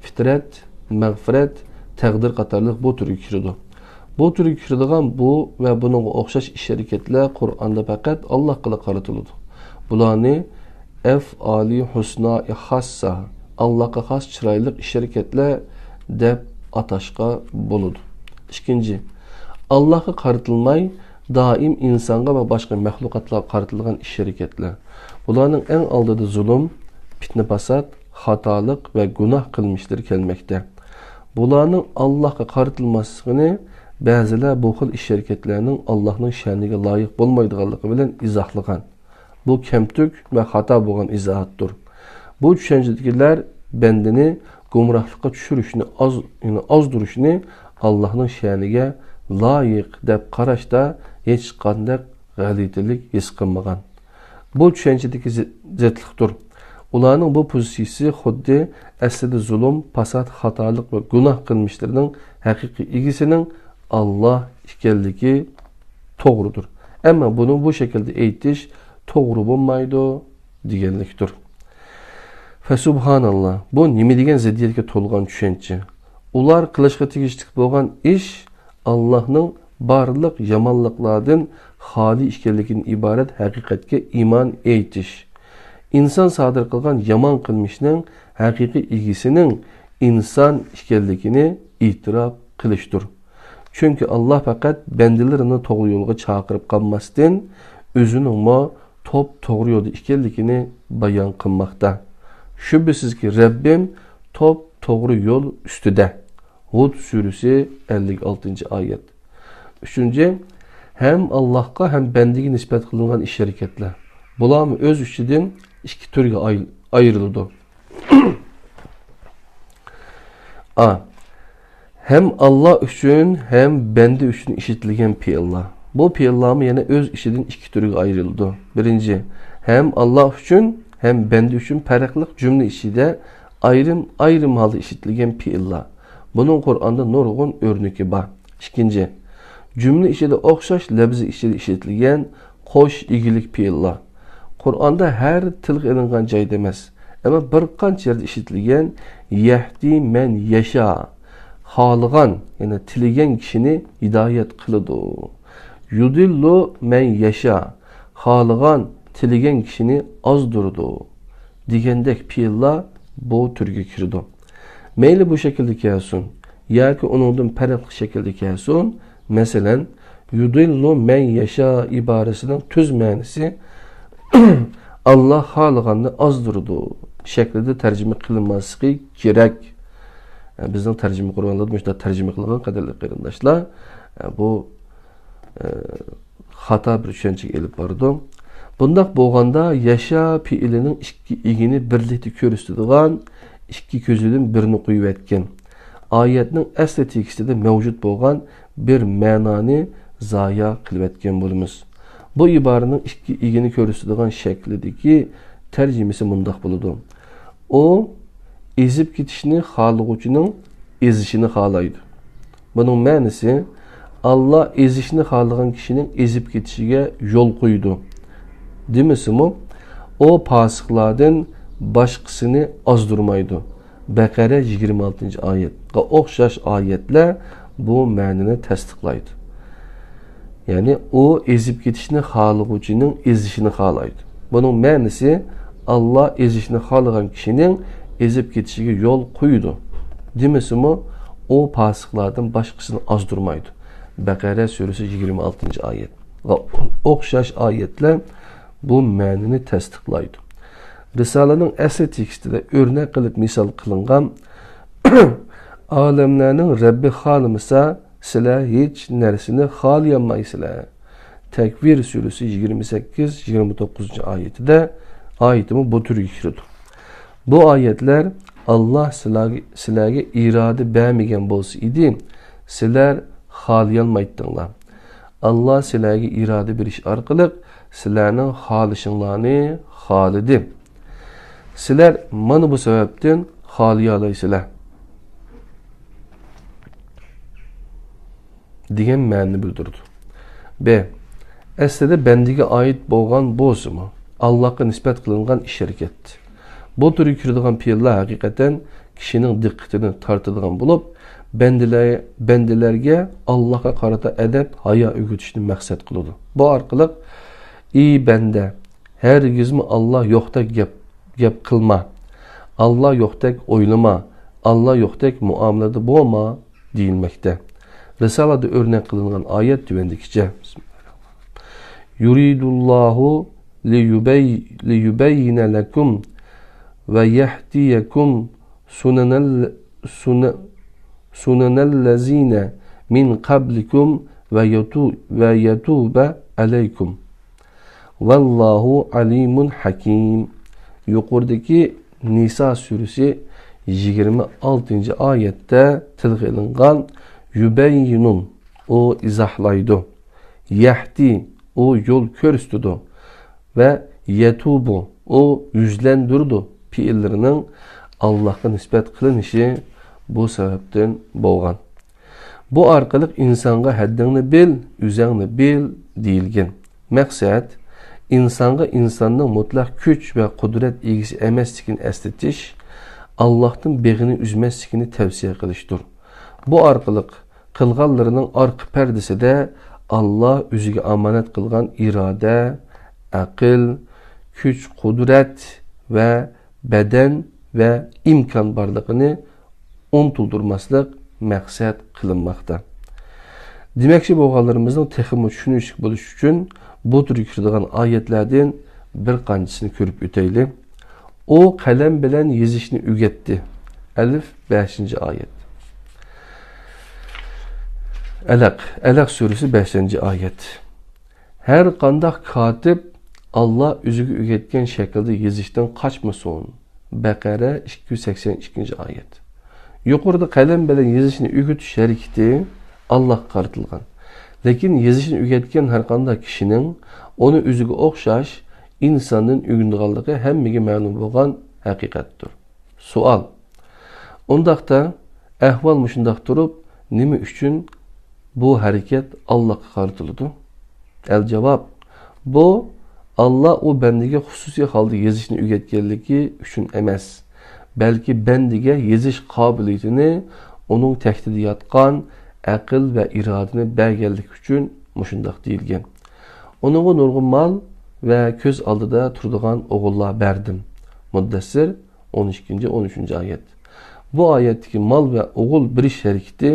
پىترەت، مەغپىرەت، تەقدىر قاتارلىق بۇ تۈرگە كىرىدۇ. بۇ تۈرگە كىرىدىغان بۇ ۋە بۇنىڭغا ئوخشاش ئىش-ھەرىكەتلەر قۇرئاندا پەقەت ئاللاھقىلا قارىتىلىدۇ. بۇلارنى ئەفئالى ھۇسنائى خاسسا، ئاللاھقا خاس چىرايلىق ئىش-ھەرىكەتلەر دەپ ئاتاشقا بولىدۇ. ئىككىنچى، ئاللاھقا قارىتىلماي، دائىم ئىنسانغا ۋە باشقا مەخلۇقاتلارغا قارىتىلغان ئىش-ھەرىكەتلەر. بۇلارنىڭ ئەڭ ئالدىدا زۇلۇم، پىتنە-پاسات، خاتالىق ۋە گۇناھ قىلمىشلىرى كەلمەكتە. بۇلارنىڭ ئاللاھقا قارىتىلماسلىقىنى بەزىلەر بۇ خىل ئىش-ھەرىكەتلەرنىڭ ئاللاھنىڭ شەنىگە لايىق بولمايدىغانلىقى بىلەن ئىزاھلىغان. بۇ كەمتۈك ۋە خاتا بولغان ئىزاھاتتۇر. بۇ چۈشەنچىدىكىلەر بەندىنى گۇمراھلىققا چۈشۈرۈشنى ئاز، يەنى ئازدۇرۇشنى ئاللاھنىڭ شەنىگە لايىق دەپ قاراشتا ھېچقانداق غەلىتىلىك ھېس قىلمىغان. بۇ چۈشەنچىدىكى زى-، زەتلىقتۇر. ئۇلارنىڭ بۇ پوزىتسىيىسى خۇددى ئەسلىدە زۇلۇم، پاسات، خاتالىق ۋە گۇناھ قىلمىشلىرىنىڭ ھەقىقىي ئىگىسىنىڭ ئاللاھ ئىكەنلىكى توغرىدۇر. ئەمما بۇنى بۇ شەكىلدە ئېيتىش توغرا بولمايدۇ دېگەنلىكتۇر. فەسۇبھاناللا، بۇ نېمە دېگەن زىددىيەتكە تولغان چۈشەنچە؟ ئۇلار قىلىشقا تېگىشلىك بولغان ئىش ئاللاھنىڭ بارلىق يامانلىقلاردىن خالىي ئىكەنلىكىدىن ئىبارەت ھەقىقەتكە ئىمان ئېيتىش. ئىنسان سادىر قىلغان يامان قىلمىشنىڭ ھەقىقىي ئىگىسىنىڭ ئىنسان ئىكەنلىكىنى ئېتىراپ قىلىشتۇر. چۈنكى ئاللاھ پەقەت بەندىلىرىنى توغرا يولغا چاقىرىپ قالماستىن، ئۆزىنىڭمۇ توپ-توغرا يولدا ئىكەنلىكىنى بايان قىلماقتا. شۈبھىسىزكى، رەببىم توپ-توغرا يول ئۈستىدە. ھۇد سۈرىسى، ئەللىك ئالتىنچى ئايەت. ئۈچىنچى، ھەم ئاللاھقا، ھەم بەندىگە نىسبەت قىلىنغان ئىش-ھەرىكەتلەر. بۇلارمۇ ئۆز ئىچىدىن ئىككى تۈرگە ئاي-، ئايرىلىدۇ. ئا. ھەم ئاللاھ ئۈچۈن، ھەم بەندە ئۈچۈن ئىشلىتىلگەن پېئىللار. بۇ پېئىللارمۇ يەنە ئۆز ئىچىدىن ئىككى تۈرگە ئايرىلىدۇ. بىرىنچى، ھەم ئاللاھ ئۈچۈن، ھەم بەندە ئۈچۈن پەرقلىق جۈملە ئىچىدە ئايرىم-ئايرىم ھالدا ئىشلىتىلگەن پېئىللار. بۇنىڭ قۇرئاندا نۇرغۇن ئۆرنىكى بار. ئىككىنچى، جۈملە ئىچىدە ئوخشاش لەپزى ئىچىدە ئىشلىتىلگەن قوش ئىگىلىك پېئىللار. قۇرئاندا ھەر تىلغا ئېلىنغان جايدا ئەمەس، ئەمما بىر قانچە يەردە ئىشلىتىلگەن يەھدى مەن يەشا، خالىغان، يەنى تىلىگەن كىشىنى ھىدايەت قىلىدۇ. يۇدىللۇ مەن يەشا، خالىغان، تىلىگەن كىشىنى ئازدۇرىدۇ دېگەندەك پېئىللار بۇ تۈرگە كىرىدۇ. مەيلى بۇ شەكىلدە كەلسۇن ياكى ئۇنىڭدىن پەرقلىق شەكىلدە كەلسۇن، مەسىلەن، يۇدىللۇ مەن يەشا ئىبارىسىنىڭ تۈز مەنىسى «ئاللا خالىغاننى ئازدۇرىدۇ» شەكلىدە تەرجىمە قىلىنماسلىقى كېرەك. بىزنىڭ تەرجىمە قۇرئانلاردا مۇشۇنداق تەرجىمە قىلغان، قەدىرلىك قېرىنداشلار، بۇ خاتا بىر چۈشەنچىگە ئېلىپ بارىدۇ. بۇنداق بولغاندا، يەشا پېئىلىنىڭ ئىككى ئىگىنى بىرلىكتە كۆرسىتىدىغان ئىككى كۆزىدىن بىرىنى قويۇۋەتكەن، ئايەتنىڭ ئەسلى تېكىستىدە مەۋجۇت بولغان بىر مەنانى زايە قىلىۋەتكەن بولىمىز. بۇ ئىبارىنىڭ ئىككى ئىگىنى كۆرسىتىدىغان شەكلىدىكى تەرجىمىسى مۇنداق بولىدۇ: ئۇ ئېزىپ كېتىشنى خالىغۇچىنىڭ ئېزىشىنى خالايدۇ. بۇنىڭ مەنىسى، ئاللا ئېزىشنى خالىغان كىشىنىڭ ئېزىپ كېتىشىگە يول قويىدۇ دېمىسىمۇ، ئۇ پاسىقلاردىن باشقىسىنى ئازدۇرمايدۇ. بەقەرە يىگىرمە ئالتىنچى ئايەتكە ئوخشاش ئايەتلەر بۇ مەنىنى تەستىقلايدۇ. يەنى ئۇ ئېزىپ كېتىشنى خالىغۇچىنىڭ ئېزىشىنى خالايدۇ. بۇنىڭ مەنىسى، ئاللا ئېزىشنى خالىغان كىشىنىڭ ئېزىپ كېتىشىگە يول قويىدۇ دېمىسىمۇ، ئۇ پاسىقلاردىن باشقىسىنى ئازدۇرمايدۇ. بەقەرە سۈرىسى يىگىرمە ئالتىنچى ئايەتكە ئوخشاش ئايەتلەر بۇ مەنىنى تەستىقلايدۇ. رىسالىنىڭ ئەسلى تېكىستىدە ئۆرنەك قىلىپ مىسال قىلىنغان «ئالەملەرنىڭ رەببى خالىمىسا، سىلەر ھېچ نەرسىنى خالىيالمايسىلەر.» تەكۋىر سۈرىسى يىگىرمە سەككىز، يىگىرمە توققۇزىنچى ئايىتىدە، ئايىتىمۇ بۇ تۈرگە كىرىدۇ. بۇ ئايەتلەر «ئاللا سىلەرگە، سىلەرگە ئىرادە بەرمىگەن بولسا ئىدى، سىلەر خالىيالمايتتىڭلار. ئاللا سىلەرگە ئىرادە بېرىش ئارقىلىق سىلەرنىڭ خالىشىڭلارنى خالىدى. سىلەر مانا بۇ سەۋەبتىن خالىيالايسىلەر» دېگەن مەنىنى بىلدۈرىدۇ. ب. ئەسلىدە بەندىگە ئائىت بولغان بولسىمۇ، ئاللاھقا نىسبەت قىلىنغان ئىش-ھەرىكەت. بۇ تۈرگە كىرىدىغان پېئىللار ھەقىقەتەن كىشىنىڭ دىققىتىنى تارتىدىغان بولۇپ، بەندىلەر، بەندىلەرگە ئاللاھقا قارىتا ئەدەپ، ھايا ئۆگىتىشنى مەقسەت قىلىدۇ. بۇ ئارقىلىق، ئى بەندە، ھەرگىزمۇ ئاللا يوقتەك گەپ، گەپ قىلما، ئاللا يوقتەك ئويلىما، ئاللا يوقتەك مۇئامىلىدە بولما دېيىلمەكتە. رىسالىدە ئۆرنەك قىلىنغان ئايەت تۆۋەندىكىچە: يۇرىدۇللاھۇ لىيۇبەي-، لىيۇبەييىنە لەكۇم ۋە يەھدىيەكۇم سۇنەنەل-، سۇنە-، سۇنەنەللەزىينە مىن قەبلىكۇم ۋە يەتۇ-، ۋە يەتۇبە ئەلەيكۇم. ۋەللاھۇ ئەلىمۇن ھەكىم. يۇقىرىدىكى نىسا سۈرىسى يىگىرمە ئالتىنچى ئايەتتە تىلغا ئېلىنغان يۇبەييىنۇن، ئۇ ئىزاھلايدۇ، يەھدى، ئۇ يول كۆرسىتىدۇ ۋە يەتۇبۇ، ئۇ يۈزلەندۈرىدۇ پېئىللىرىنىڭ ئاللاھقا نىسبەت قىلىنىشى بۇ سەۋەبتىن بولغان. بۇ ئارقىلىق ئىنسانغا «ھەددىڭنى بىل، ئۆزەڭنى بىل» دېيىلگەن. مەقسەت، ئىنسانغا ئىنساننىڭ مۇتلەق كۈچ ۋە قۇدرەت ئىگىسى ئەمەسلىكىنى ئەسلىتىش، ئاللاھتىن بېغىنى ئۈزمەسلىكىنى تەۋسىيە قىلىشتۇر. بۇ ئارقىلىق قىلغانلىرىنىڭ ئارقا پەردىسىدە ئاللا ئۆزىگە ئامانەت قىلغان ئىرادە، ئەقىل، كۈچ-قۇدرەت ۋە بەدەن ۋە ئىمكان بارلىقىنى ئۇنتۇلدۇرماسلىق مەقسەت قىلىنماقتا. دېمەكچى بولغانلىرىمىزنىڭ تېخىمۇ چۈشىنىشلىك بولۇشى ئۈچۈن بۇ تۈرگە كىرىدىغان ئايەتلەردىن بىر قانچىسىنى كۆرۈپ ئۆتەيلى. ئۇ قەلەم بىلەن يېزىشنى ئۆگەتتى. ئەلىف، بەشىنچى ئايەت. ئەلەق، ئەلەق سۈرىسى، بەشىنچى ئايەت. ھەر قانداق كاتىپ ئاللا ئۆزىگە ئۆگەتكەن شەكىلدە يېزىشتىن قاچمىسۇن. بەقەرە، ئىككى يۈز سەكسەن ئىككىنچى ئايەت. يۇقىرىدا قەلەم بىلەن يېزىشنى ئۆگىتىش ھەرىكىتى ئاللاھقا قارىتىلغان. لېكىن يېزىشنى ئۆگەتكەن ھەرقانداق كىشىنىڭ ئۇنى ئۆزىگە ئوخشاش ئىنساندىن ئۆگىنىدىغانلىقى ھەممىگە مەلۇم بولغان ھەقىقەتتۇر. سوئال. ئۇنداقتا، ئەھۋال مۇشۇنداق تۇرۇپ، نېمە ئۈچۈن بۇ ھەرىكەت ئاللاھقا قارىتىلىدۇ؟ ئەلجاۋاب، بۇ ئاللا ئۇ بەندىگە خۇسۇسىي ھالدا يېزىشنى ئۆگەتكەنلىكى ئۈچۈن ئەمەس، بەلكى بەندىگە يېزىش قابىلىيىتىنى ئۇنىڭ تەكتىدە ياتقان ئەقىل ۋە ئىرادىنى بەرگەنلىكى ئۈچۈن مۇشۇنداق دېيىلگەن. ئۇنىڭغا نۇرغۇن مال ۋە كۆز ئالدىدا تۇرىدىغان ئوغۇللار بەردىم. مۇددەسسىر، ئون ئىككىنچى، ئون ئۈچىنچى ئايەت. بۇ ئايەتتىكى مال ۋە ئوغۇل بېرىش ھەرىكىتى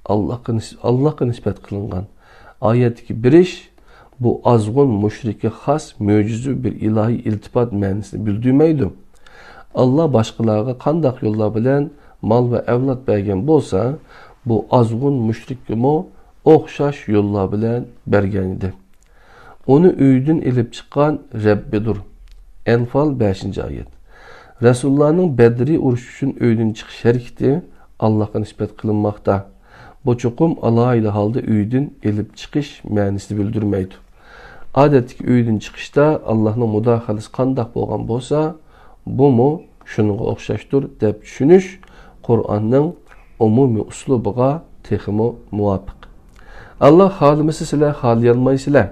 ئاللاھقا نىس-، ئاللاھقا نىسبەت قىلىنغان. ئايەتتىكى بېرىش بۇ ئازغۇن مۇشرىككە خاس مۆجىزە بىر ئىلاھىي ئىلتىپات مەنىسىنى بىلدۈرمەيدۇ. ئاللا باشقىلارغا قانداق يوللار بىلەن مال ۋە ئەۋلاد بەرگەن بولسا، بۇ ئازغۇن مۇشرىككىمۇ ئوخشاش يوللار بىلەن بەرگەن ئىدى. ئۇنى ئۆيدىن ئېلىپ چىققان رەببىدۇر. ئەنفال، بەشىنچى ئايەت. رەسۇلۇللانىڭ بەدرىي ئۇرۇش ئۈچۈن ئۆيدىن چىقىش ھەرىكىتى ئاللاھقا نىسبەت قىلىنماقتا. بۇ چوقۇم ئالاھىدە ھالدا ئۆيدىن ئېلىپ چىقىش مەنىسىنى بىلدۈرمەيدۇ. ئادەتتىكى ئۆيدىن چىقىشتا ئاللاھنىڭ مۇداخىلىسى قانداق بولغان بولسا، بۇمۇ شۇنىڭغا ئوخشاشتۇر دەپ چۈشىنىش قۇرئاننىڭ ئومۇمىي ئۇسلۇبىغا تېخىمۇ مۇۋاپىق. ئاللا خالىمىسا سىلەر خالىيالمايسىلەر.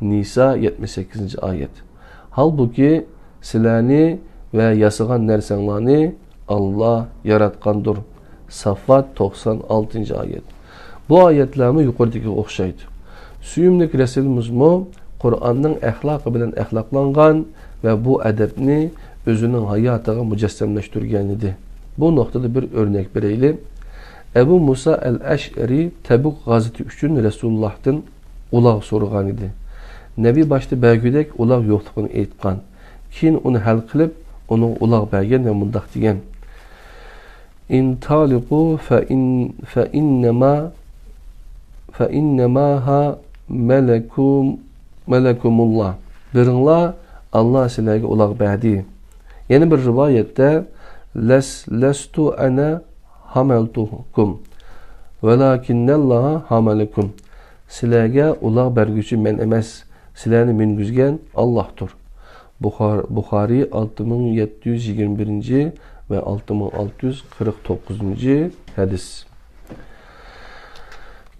نىسا، يەتمىش سەككىزىنچى ئايەت. ھالبۇكى، سىلەرنى ۋە ياسىغان نەرسەڭلارنى ئاللا ياراتقاندۇر. ساففات، توقسان ئالتىنچى ئايەت. بۇ ئايەتلەرمۇ يۇقىرىدىكىگە ئوخشايدۇ. سۆيۈملۈك رەسۇلىمىزمۇ قۇرئاننىڭ ئەخلاقى بىلەن ئەخلاقلانغان ۋە بۇ ئەدەپنى ئۆزىنىڭ ھاياتىغا مۇجەسسەملەشتۈرگەن ئىدى. بۇ نۇقتىدا بىر ئۆرنەك بېرەيلى. ئەبۇ مۇسا ئەل ئەشئەرى تەبۇك غازىتى ئۈچۈن رەسۇلۇللاھتىن ئۇلاغ سورىغان ئىدى. نەبى باشتا بەرگۈدەك ئۇلاغ يوقلۇقىنى ئېيتقان. كېيىن ئۇنى ھەل قىلىپ، ئۇنىڭغا ئۇلاغ بەرگەن ۋە مۇنداق دېگەن: انطلقوا فإن، فإنما، فإنما ها ملكم، ملكم الله. بېرىڭلار، ئاللا سىلەرگە ئۇلاغ بەردى. يەنە بىر رىۋايەتتە، لس، لست أنا حملتكم، ولكن الله حملكم. سىلەرگە ئۇلاغ بەرگۈچى مەن ئەمەس، سىلەرنى مىنگۈزگەن ئاللاھتۇر. بۇخار-، بۇخارىي، ئالتە مىڭ يەتتە يۈز يىگىرمە بىرىنچى ۋە ئالتە مىڭ ئالتە يۈز قىرىق توققۇزىنچى ھەدىس.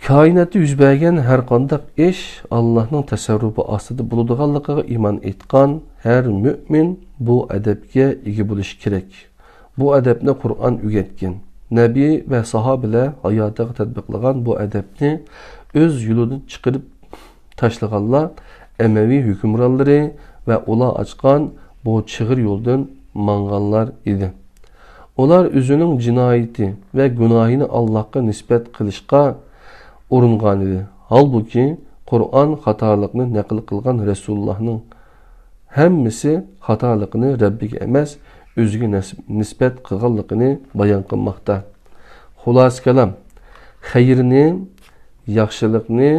كائىناتتا يۈز بەرگەن ھەر قانداق ئىش ئاللاھنىڭ تەسەررۇپى ئاستىدا بولىدىغانلىقىغا ئىمان ئېيتقان ھەر مۆمىن بۇ ئەدەپكە ئىگە بولۇشى كېرەك. بۇ ئەدەپنى قۇرئان ئۆگەتكەن. نەبى ۋە ساھابىلەر ھاياتىغا تەتبىقلىغان بۇ ئەدەپنى ئۆز يولىدىن چىقىرىپ تاشلىغانلار ئەمەۋى ھۆكۈمرانلىرى ۋە ئۇلار ئاچقان بۇ چىغىر يولدىن ماڭغانلار ئىدى. ئۇلار ئۆزىنىڭ جىنايىتى ۋە گۇناھىنى ئاللاھقا نىسبەت قىلىشقا ئۇرۇنغانىدى. ھالبۇكى، قۇرئان خاتالىقنى نەقىل قىلغان رەسۇلۇللاھنىڭ ھەممىسى خاتالىقىنى رەببىگە ئەمەس، ئۆزىگە نەس-، نىسبەت قىلغانلىقىنى بايان قىلماقتا. خۇلاسە كالام، خەيرنى، ياخشىلىقنى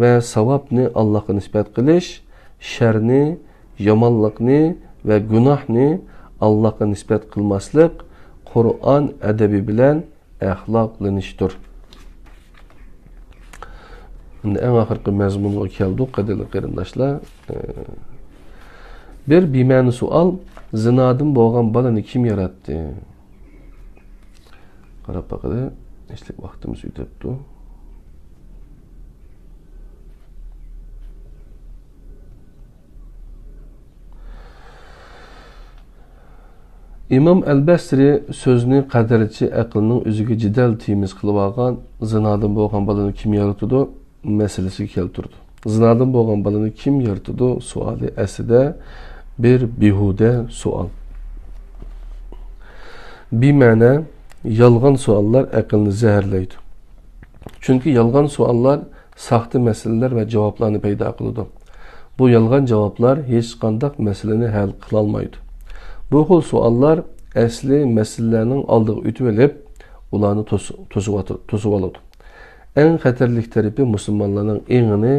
ۋە ساۋابنى ئاللاھقا نىسبەت قىلىش، شەرنى، يامانلىقنى ۋە گۇناھنى ئاللاھقا نىسبەت قىلماسلىق قۇرئان ئەدەبى بىلەن ئەخلاقلىنىشتۇر. ئەمدى ئەڭ ئاخىرقى مەزمۇنغا كەلدۇق، قەدىرلىك قېرىنداشلار. ئە، بىر بىمەنە سوئال: زىنادىن بولغان بالىنى كىم ياراتتى؟ قاراپ باقىلى، ئىشلىك ۋاقتىمىز ئۆتۈپتۇ. ئىمام ئەلبەسرى سۆزنى قەدەرچى ئەقىلنىڭ ئۆزىگە جېدەل تېمىسى قىلىۋالغان زىنادىن بولغان بالىنى كىم يارىتىدۇ مەسىلىسىگە كەلتۈردى. زىنادىن بولغان بالىنى كىم يارىتىدۇ سوئالى ئەسلىدە بىر بىھۇدە سوئال. بىمەنە، يالغان سوئاللار ئەقىلنى زەھەرلەيدۇ. چۈنكى يالغان سوئاللار ساختا مەسىلىلەر ۋە جاۋابلارنى پەيدا قىلىدۇ. بۇ يالغان جاۋابلار ھېچقانداق مەسىلىنى ھەل قىلالمايدۇ. بۇ خىل سوئاللار ئەسلى مەسىلىلەرنىڭ ئالدىغا ئۆتۈۋېلىپ، ئۇلارنى توس-، توسۇۋاتىدۇ، توسۇۋالىدۇ. ئەڭ خەتەرلىك تەرىپى مۇسۇلمانلارنىڭ ئېڭىنى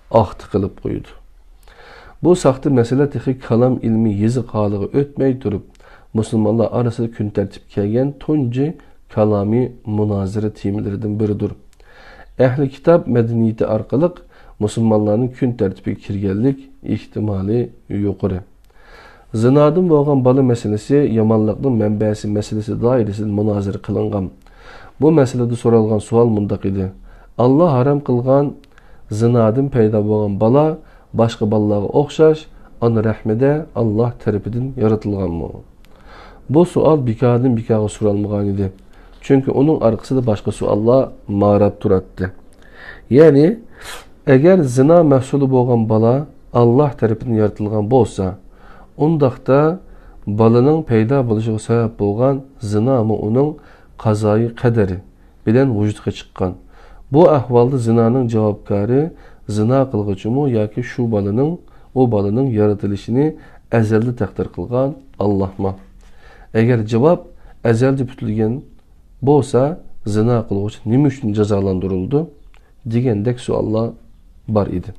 ئاختا قىلىپ قويىدۇ. بۇ ساختا مەسىلە تېخى كالام ئىلمىي يېزىق ھالىغا ئۆتمەي تۇرۇپ، مۇسۇلمانلار ئارىسىدا كۈن تەرتىپكە كەلگەن تۇنجى كالامىي مۇنازىرە تېمىلىرىدىن بىرىدۇر. ئەھلى كىتاب مەدەنىيىتى ئارقىلىق مۇسۇلمانلارنىڭ كۈن تەرتىپىگە كىرگەنلىك ئېھتىمالى يۇقىرى. زىنادىن بولغان بالا مەسىلىسى يامانلىقنىڭ مەنبەسى مەسىلىسى دائىرىسىدە مۇنازىرە قىلىنغان. بۇ مەسىلىدە سورالغان سوئال مۇنداق ئىدى: ئاللا ھارام قىلغان زىنادىن پەيدا بولغان بالا باشقا بالىلارغا ئوخشاش ئانا رەھمىدە ئاللا تەرىپىدىن يارىتىلغانمۇ؟ بۇ سوئال بىكاردىن بىكارغا سورالمىغان ئىدى. چۈنكى ئۇنىڭ ئارقىسىدا باشقا سوئاللار ماراپ تۇراتتى. يەنى، ئەگەر زىنا مەھسۇلى بولغان بالا ئاللا تەرىپىدىن يارىتىلغان بولسا، ئۇنداقتا بالىنىڭ پەيدا بولۇشىغا سەۋەب بولغان زىنامۇ ئۇنىڭ قازايى قەدىرى بىلەن ۋۇجۇدقا چىققان. بۇ ئەھۋالدا زىنانىڭ جاۋابكارى زىنا قىلغۇچىمۇ ياكى شۇ بالىنىڭ، ئۇ بالىنىڭ يارىتىلىشىنى ئەزەلدە تەقدىر قىلغان ئاللاھمۇ؟ ئەگەر جاۋاب ئەزەلدە پۈتۈلگەن بولسا، زىنا قىلغۇچى نېمە ئۈچۈن جازالاندۇرۇلىدۇ؟ دېگەندەك سوئاللار بار ئىدى.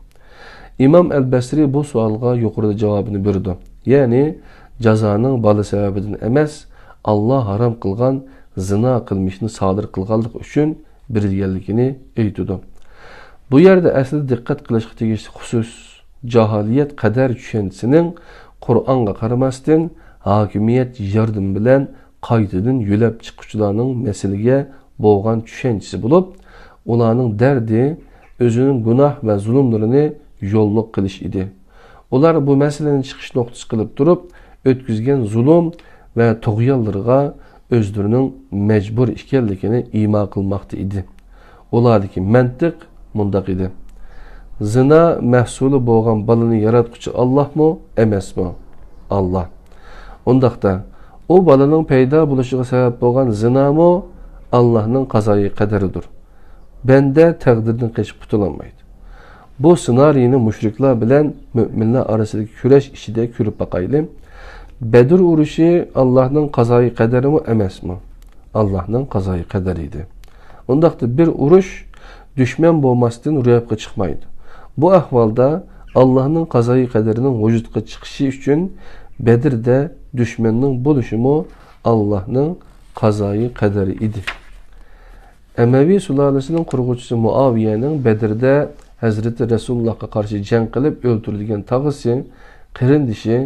ئىمام ئەل بەسرى بۇ سوئالغا يۇقىرىدا جاۋابىنى بېرىدۇ. يەنى، جازانىڭ بالا سەۋەبىدىن ئەمەس، ئاللا ھارام قىلغان زىنا قىلمىشنى سادىر قىلغانلىقى ئۈچۈن بېرىلگەنلىكىنى ئېيتىدۇ. بۇ يەردە ئەسلىدە دىققەت قىلىشقا تېگىشلىك خۇسۇس، جاھىلىيەت قەدەر چۈشەنچىسىنىڭ قۇرئانغا قارىماستىن، ھاكىمىيەت ياردىمى بىلەن قايتىدىن يۆلەپ چىققۇچىلارنىڭ مەسىلىگە بولغان چۈشەنچىسى بولۇپ، ئۇلارنىڭ دەردى ئۆزىنىڭ گۇناھ ۋە زۇلۇملىرىنى يوللۇق قىلىش ئىدى. ئۇلار بۇ مەسىلىنى چىقىش نۇقتىسى قىلىپ تۇرۇپ، ئۆتكۈزگەن زۇلۇم ۋە تۇغيانلىرىغا ئۆزلىرىنىڭ مەجبۇر ئىكەنلىكىنى ئىما قىلماقتا ئىدى. ئۇلاردىكى مەنتىق مۇنداق ئىدى: زىنا مەھسۇلى بولغان بالىنى ياراتقۇچى ئاللاھمۇ ئەمەسمۇ؟ ئاللاھ. ئۇنداقتا، ئۇ بالىنىڭ پەيدا بولۇشىغا سەۋەب بولغان زىنامۇ ئاللاھنىڭ قازايى قەدىرىدۇر. بەندە تەقدىردىن قېچىپ قۇتۇلالمايدۇ. بۇ سېنارىينى مۇشرىكلار بىلەن مۆمىنلەر ئارىسىدىكى كۈرەش ئىچىدە كۆرۈپ باقايلى. بەدر ئۇرۇشى ئاللاھنىڭ قازايى قەدىرىمۇ ئەمەسمۇ؟ ئاللاھنىڭ قازايى قەدىرى ئىدى. ئۇنداقتا بىر ئۇرۇش دۈشمەن بولماستىن روياپقا چىقمايدۇ. بۇ ئەھۋالدا ئاللاھنىڭ قازايى قەدىرىنىڭ ۋۇجۇدقا چىقىشى ئۈچۈن بەدردە دۈشمەننىڭ بولۇشىمۇ ئاللاھنىڭ قازايى قەدىرى ئىدى. ئەمەۋى سۇلالىسىنىڭ قۇرغۇچىسى مۇئاۋىيەنىڭ بەدردە ھەزرىتى رەسۇلۇللاھقا قارشى جەڭ قىلىپ ئۆلتۈرۈلگەن تاغىسى، قېرىندىشى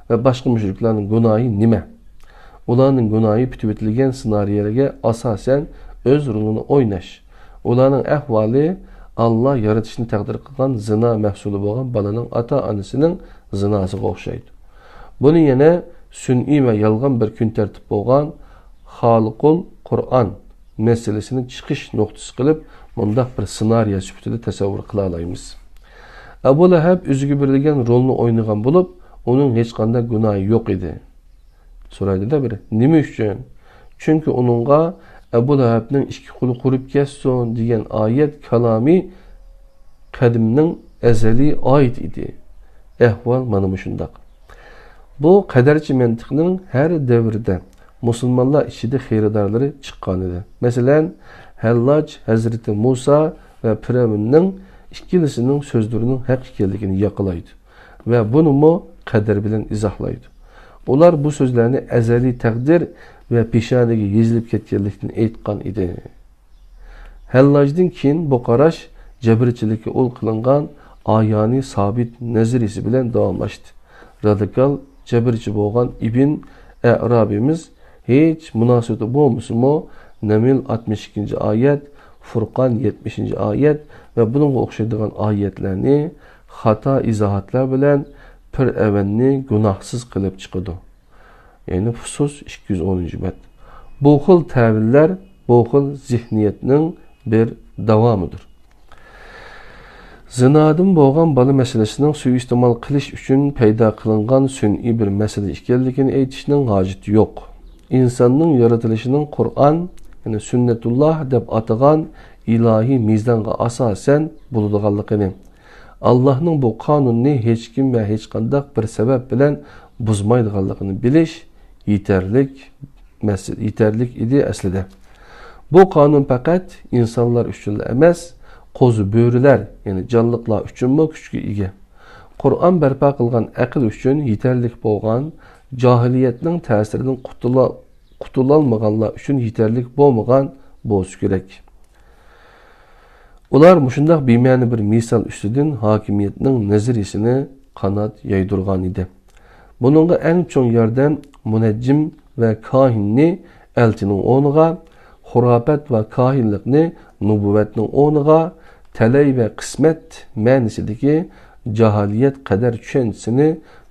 ۋە باشقا مۇشرىكلارنىڭ گۇناھى نېمە؟ ئۇلارنىڭ گۇناھى پۈتۈۋېتىلگەن سېنارىيەلەرگە ئاساسەن ئۆز رولىنى ئويناش. ئۇلارنىڭ ئەھۋالى ئاللا يارىتىشنى تەقدىر قىلغان زىنا مەھسۇلى بولغان بالىنىڭ ئاتا-ئانىسىنىڭ زىناسىغا ئوخشايدۇ. بۇنى يەنە سۈنئىي ۋە يالغان بىر كۈن تەرتىپ بولغان خالىقۇل قۇرئان مەسىلىسىنى چىقىش نۇقتىسى قىلىپ، مۇنداق بىر سېنارىيە سۈپىتىدە تەسەۋۋۇر قىلالايمىز. ئەبۇ لەھەب ئۆزىگە بېرىلگەن رولنى ئوينىغان بولۇپ، ئۇنىڭ ھېچقانداق گۇناھى يوق ئىدى. سورايدۇ-دە بىرى، نېمە ئۈچۈن؟ چۈنكى ئۇنىڭغا «ئەبۇ لەھەبنىڭ ئىككى قولى قۇرۇپ كەتسۇن» دېگەن ئايەت كالامى قەدىمنىڭ ئەزەلىي ئائىتى ئىدى. ئەھۋال مانا مۇشۇنداق. بۇ قەدەرچى مەنتىقنىڭ ھەر دەۋردە مۇسۇلمانلار ئىچىدە خېرىدارلىرى چىققانىدى. مەسىلەن، ھەللاج ھەزرىتى مۇسا ۋە پىرئەۋننىڭ ئىككىلىسىنىڭ سۆزلىرىنىڭ ھەق ئىكەنلىكىنى ياقىلايدۇ ۋە بۇنىمۇ قەدەر بىلەن ئىزاھلايدۇ. ئۇلار بۇ سۆزلەرنى ئەزەلىي تەقدىر ۋە پېشانىگە يېزىلىپ كەتكەنلىكتىن ئېيتقان ئىدى. ھەللاجدىن كېيىن بۇ قاراش جەبىرچىلىككە ئۇل قىلىنغان ئايانى سابىت نەزەرىيىسى بىلەن داۋاملاشتى. رادىكال جەبىرچى بولغان ئىبن ئەرابىمىز ھېچ مۇناسىۋىتى بولمىسىمۇ، نەمل ئاتمىش ئىككىنچى ئايەت، فۇرقان يەتمىشىنچى ئايەت ۋە بۇنىڭغا ئوخشايدىغان ئايەتلەرنى خاتا ئىزاھاتلار بىلەن پىرئەۋننى گۇناھسىز قىلىپ چىقىدۇ. يەنى فۇسۇس ئىككى يۈز ئونىنچى بەت. بۇ خىل تەۋىللەر، بۇ خىل زېھنىيەتنىڭ بىر داۋامىدۇر. زىنادىن بولغان بالا مەسىلىسىنىڭ سۇيىئىستېمال قىلىش ئۈچۈن پەيدا قىلىنغان سۈنئىي بىر مەسىلە ئىكەنلىكىنى ئېيتىشنىڭ ھاجىتى يوق. ئىنساننىڭ يارىتىلىشىنىڭ قۇرئان، يەنى سۈننەتۇللا دەپ ئاتىغان ئىلاھىي مىزانغا ئاساسەن بولىدىغانلىقىنى، ئاللاھنىڭ بۇ قانۇننى ھېچكىم ۋە ھېچقانداق بىر سەۋەب بىلەن بۇزمايدىغانلىقىنى بىلىش يېتەرلىك مەس-، يېتەرلىك ئىدى ئەسلىدە. بۇ قانۇن پەقەت ئىنسانلار ئۈچۈنلا ئەمەس، قوزا بۆرىلەر، يەنى جانلىقلار ئۈچۈنمۇ كۈچكە ئىگە. قۇرئان بەرپا قىلغان ئەقىل ئۈچۈن يېتەرلىك بولغان، جاھىلىيەتنىڭ تەسىرىدىن قۇتۇلا-، قۇتۇلالمىغانلار ئۈچۈن يېتەرلىك بولمىغان بولسا كېرەك. ئۇلار مۇشۇنداق بىمەنە بىر مىسال ئۈستىدىن ھاكىمىيەتنىڭ نەزەرىيىسىنى قانات يايدۇرغان ئىدى. بۇنىڭغا ئەڭ چوڭ ياردەم مۇنەججىم ۋە كاھىننى ئەلچىنىڭ ئورنىغا، خۇراپەت ۋە كاھىنلىقنى نۇبۇۋۋەتنىڭ ئورنىغا، تەلەي ۋە قىسمەت مەنىسىدىكى جاھىلىيەت قەدەر چۈشەنچىسىنى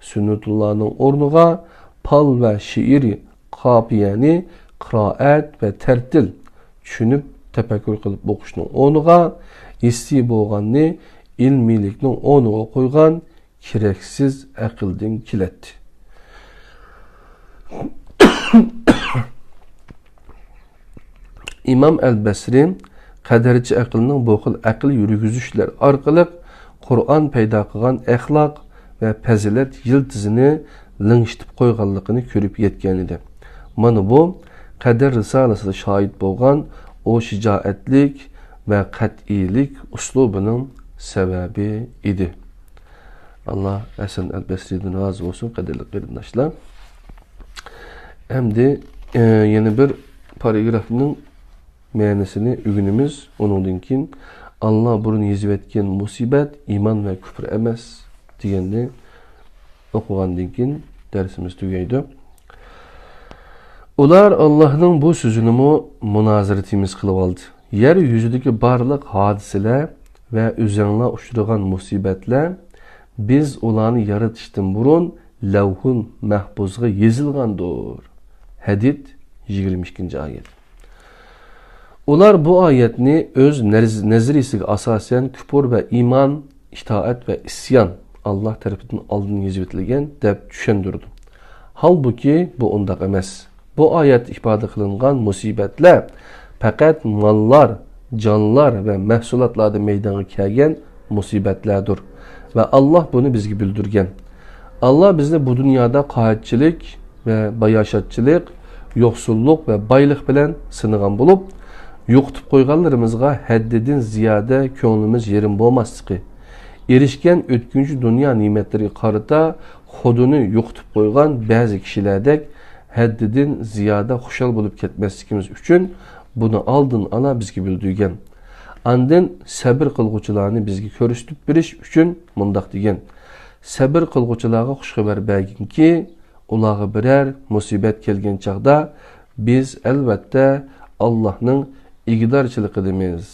سۈننەتۇللانىڭ ئورنىغا، پال ۋە شېئىر، قاپىيەنى قىرائەت ۋە تەرتىل چۈشىنىپ تەپەككۇر قىلىپ ئوقۇشنىڭ ئورنىغا، ھېسسىي بولغاننى ئىلمىيلىكنىڭ ئورنىغا قويغان كېرەكسىز ئەقىلدىن كېلەتتى. ئىمام ئەل بەسرى قەدەرچى ئەقىلنىڭ بۇ خىل ئەقىل يۈرگۈزۈشلەر ئارقىلىق قۇرئان پەيدا قىلغان ئەخلاق ۋە پەزىلەت يىلتىزىنى لىڭشىتىپ قويغانلىقىنى كۆرۈپ يەتكەن ئىدى. مانا بۇ قەدەر رىسالىسىدا شاھىت بولغان ئۇ شىجائەتلىك ۋە قەتئىيلىك ئۇسلۇبىنىڭ سەۋەبى ئىدى. ئاللا ھەسەن ئەل بەسرىدىن رازى بولسۇن، قەدىرلىك قېرىنداشلار. ئەمدى، ئە، يەنە بىر پاراگرافنىڭ مەنىسىنى ئۆگىنىمىز. ئۇنىڭدىن كېيىن، «ئاللا بۇرۇن يېزىۋەتكەن مۇسىبەت ئىمان ۋە كۈپۈر ئەمەس» دېگەننى ئوقۇغاندىن كېيىن دەرسىمىز تۈگەيدۇ. ئۇلار ئاللانىڭ بۇ سۆزىنىمۇ مۇنازىرە تېمىسى قىلىۋالدى. يەر يۈزىدىكى بارلىق ھادىسىلەر ۋە ئۆزەڭلار ئۇچرىغان مۇسىبەتلەر بىز ئۇلارنى يارىتىشتىن بۇرۇن لەۋھۇل مەھپۇزغا يېزىلغاندۇر. ھەدىد، يىگىرمە ئىككىنچى ئايەت. ئۇلار بۇ ئايەتنى ئۆز نەز-، نەزەرىيىسىگە ئاساسەن كۇپۇر ۋە ئىمان، ئىتائەت ۋە ئىسيان ئاللا تەرىپىدىن ئالدىن يېزىۋېتىلگەن دەپ چۈشەندۈرىدۇ. ھالبۇكى، بۇ ئۇنداق ئەمەس. بۇ ئايەتتە ئىپادە قىلىنغان مۇسىبەتلەر پەقەت ماللار، جانلار ۋە مەھسۇلاتلاردا مەيدانغا كەلگەن مۇسىبەتلەردۇر ۋە ئاللا بۇنى بىزگە بىلدۈرگەن. ئاللا بىزنى بۇ دۇنيادا قاھەتچىلىك ۋە باياشاتچىلىق، يوقسۇللۇق ۋە بايلىق بىلەن سىنىغان بولۇپ، يوقىتىپ قويغانلىرىمىزغا ھەددىدىن زىيادە كۆڭلىمىز يېرىم بولماسلىقى، ئېرىشكەن ئۆتكۈنچى دۇنيا نېمەتلىرىگە قارىتا خۇدىنى يوقىتىپ قويغان بەزى كىشىلەردەك ھەددىدىن زىيادە خۇشال بولۇپ كەتمەسلىكىمىز ئۈچۈن بۇنى ئالدىن ئالا بىزگە بىلدۈرگەن. ئاندىن سەبىر قىلغۇچىلارنى بىزگە كۆرسىتىپ بېرىش ئۈچۈن مۇنداق دېگەن: سەبىر قىلغۇچىلارغا خۇش خەۋەر بەرگىنكى، ئۇلارغا بىرەر مۇسىبەت كەلگەن چاغدا، بىز ئەلۋەتتە ئاللاھنىڭ ئىگىدارچىلىقىدىمىز.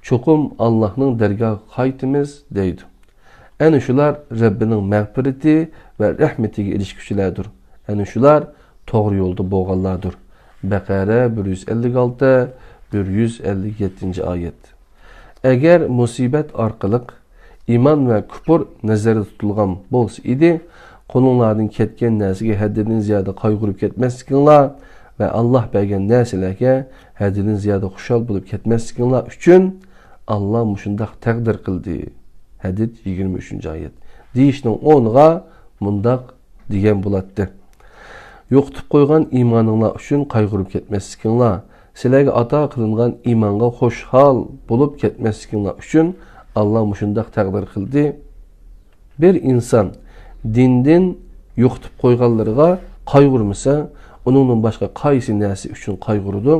چوقۇم ئاللاھنىڭ دەرگاھىغا قايتىمىز، دەيدۇ. ئەنە شۇلار رەببىنىڭ مەغپىرىتى ۋە رەھمىتىگە ئېرىشكۈچىلەردۇر. ئەنە شۇلار توغرا يولدا بولغانلاردۇر. بەقەرە بىر يۈز ئەللىك ئالتە، بىر يۈز ئەللىك يەتتىنچى ئايەت. ئەگەر مۇسىبەت ئارقىلىق ئىمان ۋە كۇپۇر نەزەردە تۇتۇلغان بولسا ئىدى، قولۇڭلاردىن كەتكەن نەرسىگە ھەددىدىن زىيادە قايغۇرۇپ كەتمەسلىكىڭلار ۋە ئاللاھ بەرگەن نەرسىلەرگە ھەددىدىن زىيادە خۇشال بولۇپ كەتمەسلىكىڭلار ئۈچۈن ئاللاھ مۇشۇنداق تەقدىر قىلدى. ھەدىد، يىگىرمە ئۈچىنچى ئايەت. دېيىشنىڭ ئورنىغا مۇنداق دېگەن بولاتتى: يوقىتىپ قويغان ئىمانىڭلار ئۈچۈن قايغۇرۇپ كەتمەسلىكىڭلار، سىلەرگە ئاتا قىلىنغان ئىمانغا خۇشھال بولۇپ كەتمەسلىكىڭلار ئۈچۈن ئاللاھ مۇشۇنداق تەقدىر قىلدى. بىر ئىنسان دىندىن يوقىتىپ قويغانلىرىغا قايغۇرمىسا، ئۇنىڭدىن باشقا قايسى نەرسە ئۈچۈن قايغۇرىدۇ؟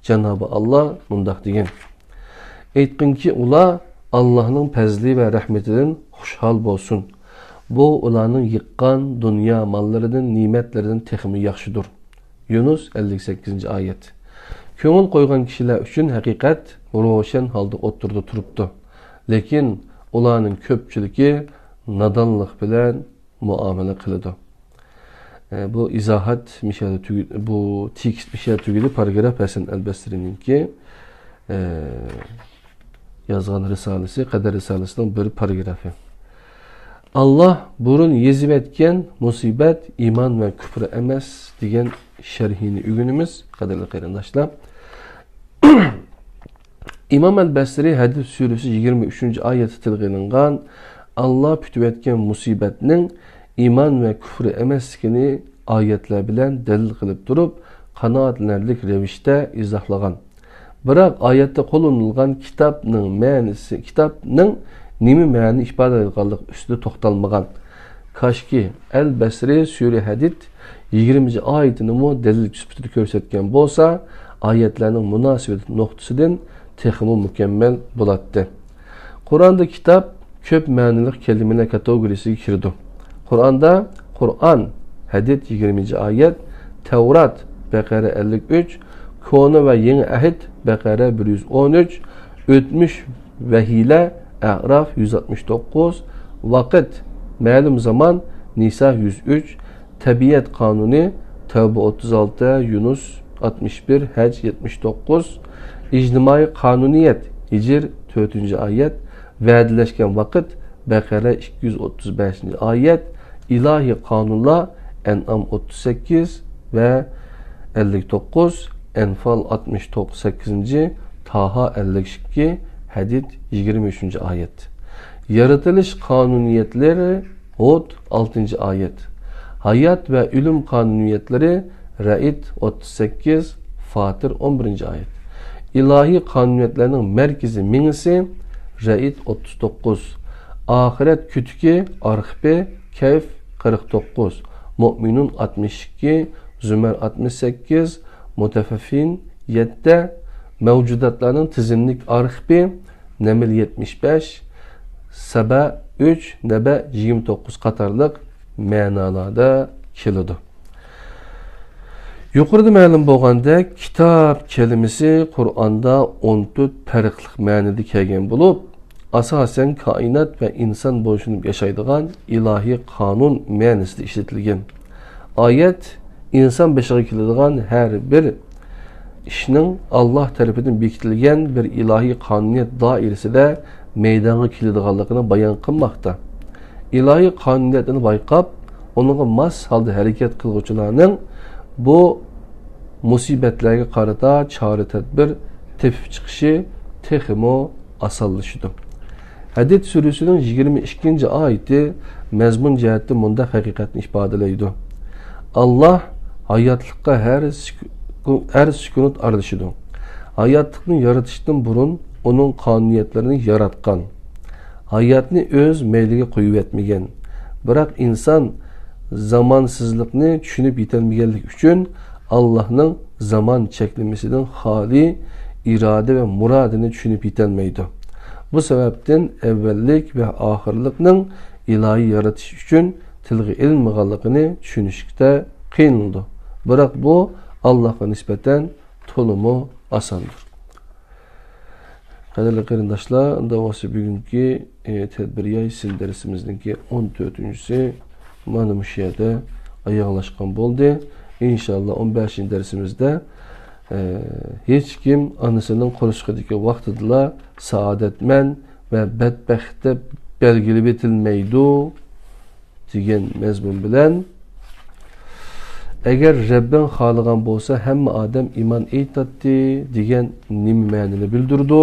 جانابى ئاللاھ مۇنداق دېگەن: ئېيتقىنكى، ئۇلار ئاللاھنىڭ پەزلى ۋە رەھمىتىدىن خۇشھال بولسۇن. بۇ ئۇلارنىڭ يىغقان دۇنيا ماللىرىدىن، نېمەتلىرىدىن تېخىمۇ ياخشىدۇر. يۇنۇس، ئەللىك سەككىزىنچى ئايەت. كۆڭۈل قويغان كىشىلەر ئۈچۈن ھەقىقەت روشەن ھالدا ئوتتۇرىدا تۇرۇپتۇ. لېكىن ئۇلارنىڭ كۆپچىلىكى نادانلىق بىلەن مۇئامىلە قىلىدۇ. ئە، بۇ ئىزاھات مىشەدە تۈگىدى، بۇ تېكىست مىشەدە تۈگىدى، پاراگراف ھەسەن ئەل بەسرىنىڭكى، ئە، يازغان رىسالىسى، قەدەر رىسالىسىنىڭ بىر پاراگرافى. ئاللاھ بۇرۇن يېزىۋەتكەن مۇسىبەت ئىمان ۋە كۈپۈر ئەمەس دېگەن شەرھىنى ئۆگىنىمىز، قەدىرلىك قېرىنداشلار. ئىمام ئەل بەسرى ھەدىد سۈرىسى يىگىرمە ئۈچىنچى ئايەتتە تىلغا ئېلىنغان ئاللاھ پۈتۈۋەتكەن مۇسىبەتنىڭ ئىمان ۋە كۈفرى ئەمەسلىكىنى ئايەتلەر بىلەن دەلىل قىلىپ تۇرۇپ، قانائەتلىنەرلىك رەۋىشتە ئىزاھلىغان. بىراق، ئايەتتە قوللىنىلغان كىتابنىڭ مەنىسى، كىتابنىڭ نېمە مەنىنى ئىپادىلەيدىغانلىقى ئۈستىدە توختالمىغان. كاشكى، ئەل بەسرى سۈرە ھەدىد يىگىرمىنچى ئايىتىنىمۇ دەلىل سۈپىتىدە كۆرسەتكەن بولسا، ئايەتلەرنىڭ مۇناسىۋىتى نۇقتىسىدىن تېخىمۇ مۇكەممەل بولاتتى. قۇرئاندا كىتاب كۆپ مەنىلىك كەلىمىلەر كاتېگورىيىسىگە كىرىدۇ. قۇرئاندا قۇرئان، ھەدىد يىگىرمىنچى ئايەت، تەۋرات، بەقەرە ئەللىك ئۈچ، كونا ۋە يېڭى ئەھد، بەقەرە بىر يۈز ئون ئۈچ، ئۆتمۈش ۋەھىيلەر، ئەئراف يۈز ئاتمىش توققۇز، ۋاقىت، مەلۇم زامان، نىسا يۈز ئۈچ، تەبىئەت قانۇنى، تەۋبە ئوتتۇز ئالتە، يۇنۇس ئاتمىش بىر، ھەج يەتمىش توققۇز، ئىجتىمائىي قانۇنىيەت، ھىجىر تۆتىنچى ئايەت، ۋەدىلەشكەن ۋاقىت، بەقەرە ئىككى يۈز ئوتتۇز بەشىنچى ئايەت، ئىلاھىي قانۇنلار، ئەنئام ئوتتۇز سەككىز، ۋە ئەللىك توققۇز، ئەنفال ئاتمىش توققۇز، سەككىزىنچى، تاھا ئەللىك ئىككى، ھەدىد يىگىرمە ئۈچىنچى ئايەت. يارىتىلىش قانۇنىيەتلىرى، ھود، ئالتىنچى ئايەت. ھايات ۋە ئۆلۈم قانۇنىيەتلىرى، رەئد، ئوتتۇز سەككىز، فاتىر، ئون بىرىنچى ئايەت. ئىلاھىي قانۇنىيەتلەرنىڭ مەركىزىي مېڭىسى، رەئد، ئوتتۇز توققۇز. ئاخىرەت كۈتۈكى، ئارخىپى، كەھف، قىرىق توققۇز. مۆمىنۇن، ئاتمىش ئىككى، زۇمەر، ئاتمىش سەككىز، مۇتەففىفىن، يەتتە. مەۋجۇداتلارنىڭ تىزىملىك ئارخىپى، نەمل، يەتمىش بەش، سەبە، ئۈچ، نەبە، يىگىرمە توققۇز قاتارلىق مەنالاردا كېلىدۇ. يۇقىرىدا مەلۇم بولغاندەك، كىتاب كەلىمىسى قۇرئاندا ئون تۆت پەرقلىق مەنىدە كەلگەن بولۇپ، ئاساسەن كائىنات ۋە ئىنسان بويسۇنۇپ ياشايدىغان ئىلاھىي قانۇن مەنىسىدە ئىشلىتىلگەن. ئايەت ئىنسان بېشىغا كېلىدىغان ھەر بىر ئىشنىڭ ئاللاھ تەرىپىدىن بېكىتىلگەن بىر ئىلاھىي قانۇنىيەت دائىرىسىدە مەيدانغا كېلىدىغانلىقىنى بايان قىلماقتا. ئىلاھىي قانۇنىيەتنى بايقاپ، ئۇنىڭغا ماس ھالدا ھەرىكەت قىلغۇچىلارنىڭ بۇ مۇسىبەتلەرگە قارىتا چارە-تەدبىر تېپىپ چىقىشى تېخىمۇ ئاسانلىشىدۇ. ھەدىد سۈرىسىنىڭ يىگىرمە ئىككىنچى ئايىتى مەزمۇن جەھەتتىن مۇنداق ھەقىقەتنى ئىپادىلەيدۇ: ئاللاھ ھاياتلىققا ھەر سۈكۈ-، ھەر سۈكۈنات ئارىلىشىدۇ. ھاياتلىقنى يارىتىشتىن بۇرۇن ئۇنىڭ قانۇنىيەتلىرىنى ياراتقان. ھاياتنى ئۆز مەيلىگە قويۇۋەتمىگەن. بىراق ئىنسان زامانسىزلىقنى چۈشىنىپ يېتەلمىگەنلىكى ئۈچۈن، ئاللاھنىڭ زامان چەكلىمىسىدىن خالىي ئىرادە ۋە مۇرادىنى چۈشىنىپ يېتەلمەيدۇ. بۇ سەۋەبتىن ئەۋۋەللىك ۋە ئاخىرلىقنىڭ ئىلاھىي يارىتىش ئۈچۈن تىلغا ئېلىنمىغانلىقىنى چۈشىنىشتە قىينىلىدۇ. بىراق بۇ ئاللاھقا نىسبەتەن تولىمۇ ئاساندۇر. قەدىرلىك قېرىنداشلار، ئۇنداق بولسا بۈگۈنكى، ئى، تەدبىر ياي سىن دەرسىمىزنىڭكى ئون تۆتىنچىسى مانا مۇشۇ يەردە ئاياغلاشقان بولدى. ئىنشاللا ئون بەشىنچى دەرسىمىزدە، ئى، ھېچكىم ئانىسىنىڭ قورسىقىدىكى ۋاقتىدىلا سائادەتمەن ۋە بەتبەخت دەپ بەلگىلىۋېتىلمەيدۇ دېگەن مەزمۇن بىلەن، ئەگەر رەببىڭ خالىغان بولسا، ھەممە ئادەم ئىمان ئېيتاتتى دېگەن نېمە مەنىنى بىلدۈرىدۇ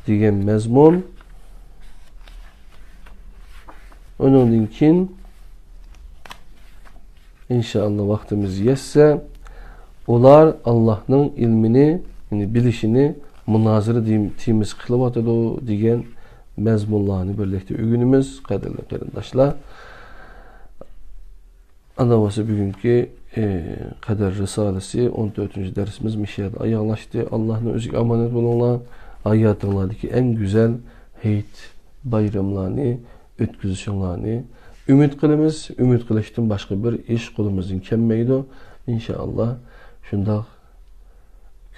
دېگەن مەزمۇن. ئۇنىڭدىن كېيىن، ئىنشائاللا، ۋاقتىمىز يەتسە، ئۇلار ئاللاھنىڭ ئىلمىنى، يەنى بىلىشىنى مۇنازىرە دېم-، تېمىسى قىلىۋاتىدۇ دېگەن مەزمۇنلارنى بىرلىكتە ئۆگىنىمىز، قەدىرلىك قېرىنداشلار. ئانا بولسا بۈگۈنكى، ئى، قەدىر رىسالىسى ئون تۆتىنچى دەرسىمىز مۇشۇ يەردە ئاياغلاشتى. ئاللاھنىڭ ئۆزىگە ئامانەت بولۇڭلار. ھاياتىڭلاردىكى ئەڭ گۈزەل ھېيت، بايراملارنى ئۆتكۈزۈشۈڭلارنى ئۈمىد قىلىمىز. ئۈمىد قىلىشتىن باشقا بىر ئىش قولىمىزدىن كەلمەيدۇ. ئىنشائاللا، شۇنداق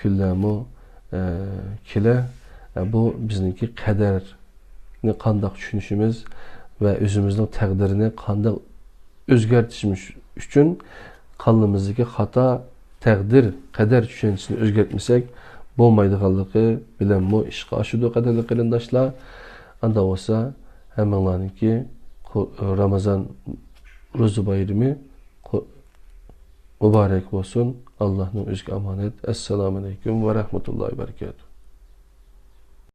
كۈنلەرمۇ، ئە، كېلە. ئە، بۇ بىزنىڭكى قەدەرنى قانداق چۈشىنىشىمىز ۋە ئۆزىمىزنىڭ تەقدىرىنى قانداق ئۆزگەرتىشىمىز ئۈچۈن كاللىمىزدىكى خاتا تەقدىر، قەدەر چۈشەنچىسىنى ئۆزگەرتمىسەك بولمايدىغانلىقى بىلەنمۇ ئىشقا ئاشىدۇ، قەدىرلىك قېرىنداشلار. ئانداق بولسا، ھەممىڭلارنىڭكى قو-، رامازان روزا بايرىمى قو-، مۇبارەك بولسۇن. ئاللاھنىڭ ئۆزىگە ئامانەت. ئەسسالامۇئەلەيكۇم ۋە رەھمەتۇللاھى ۋە بەرىكاتۇھ.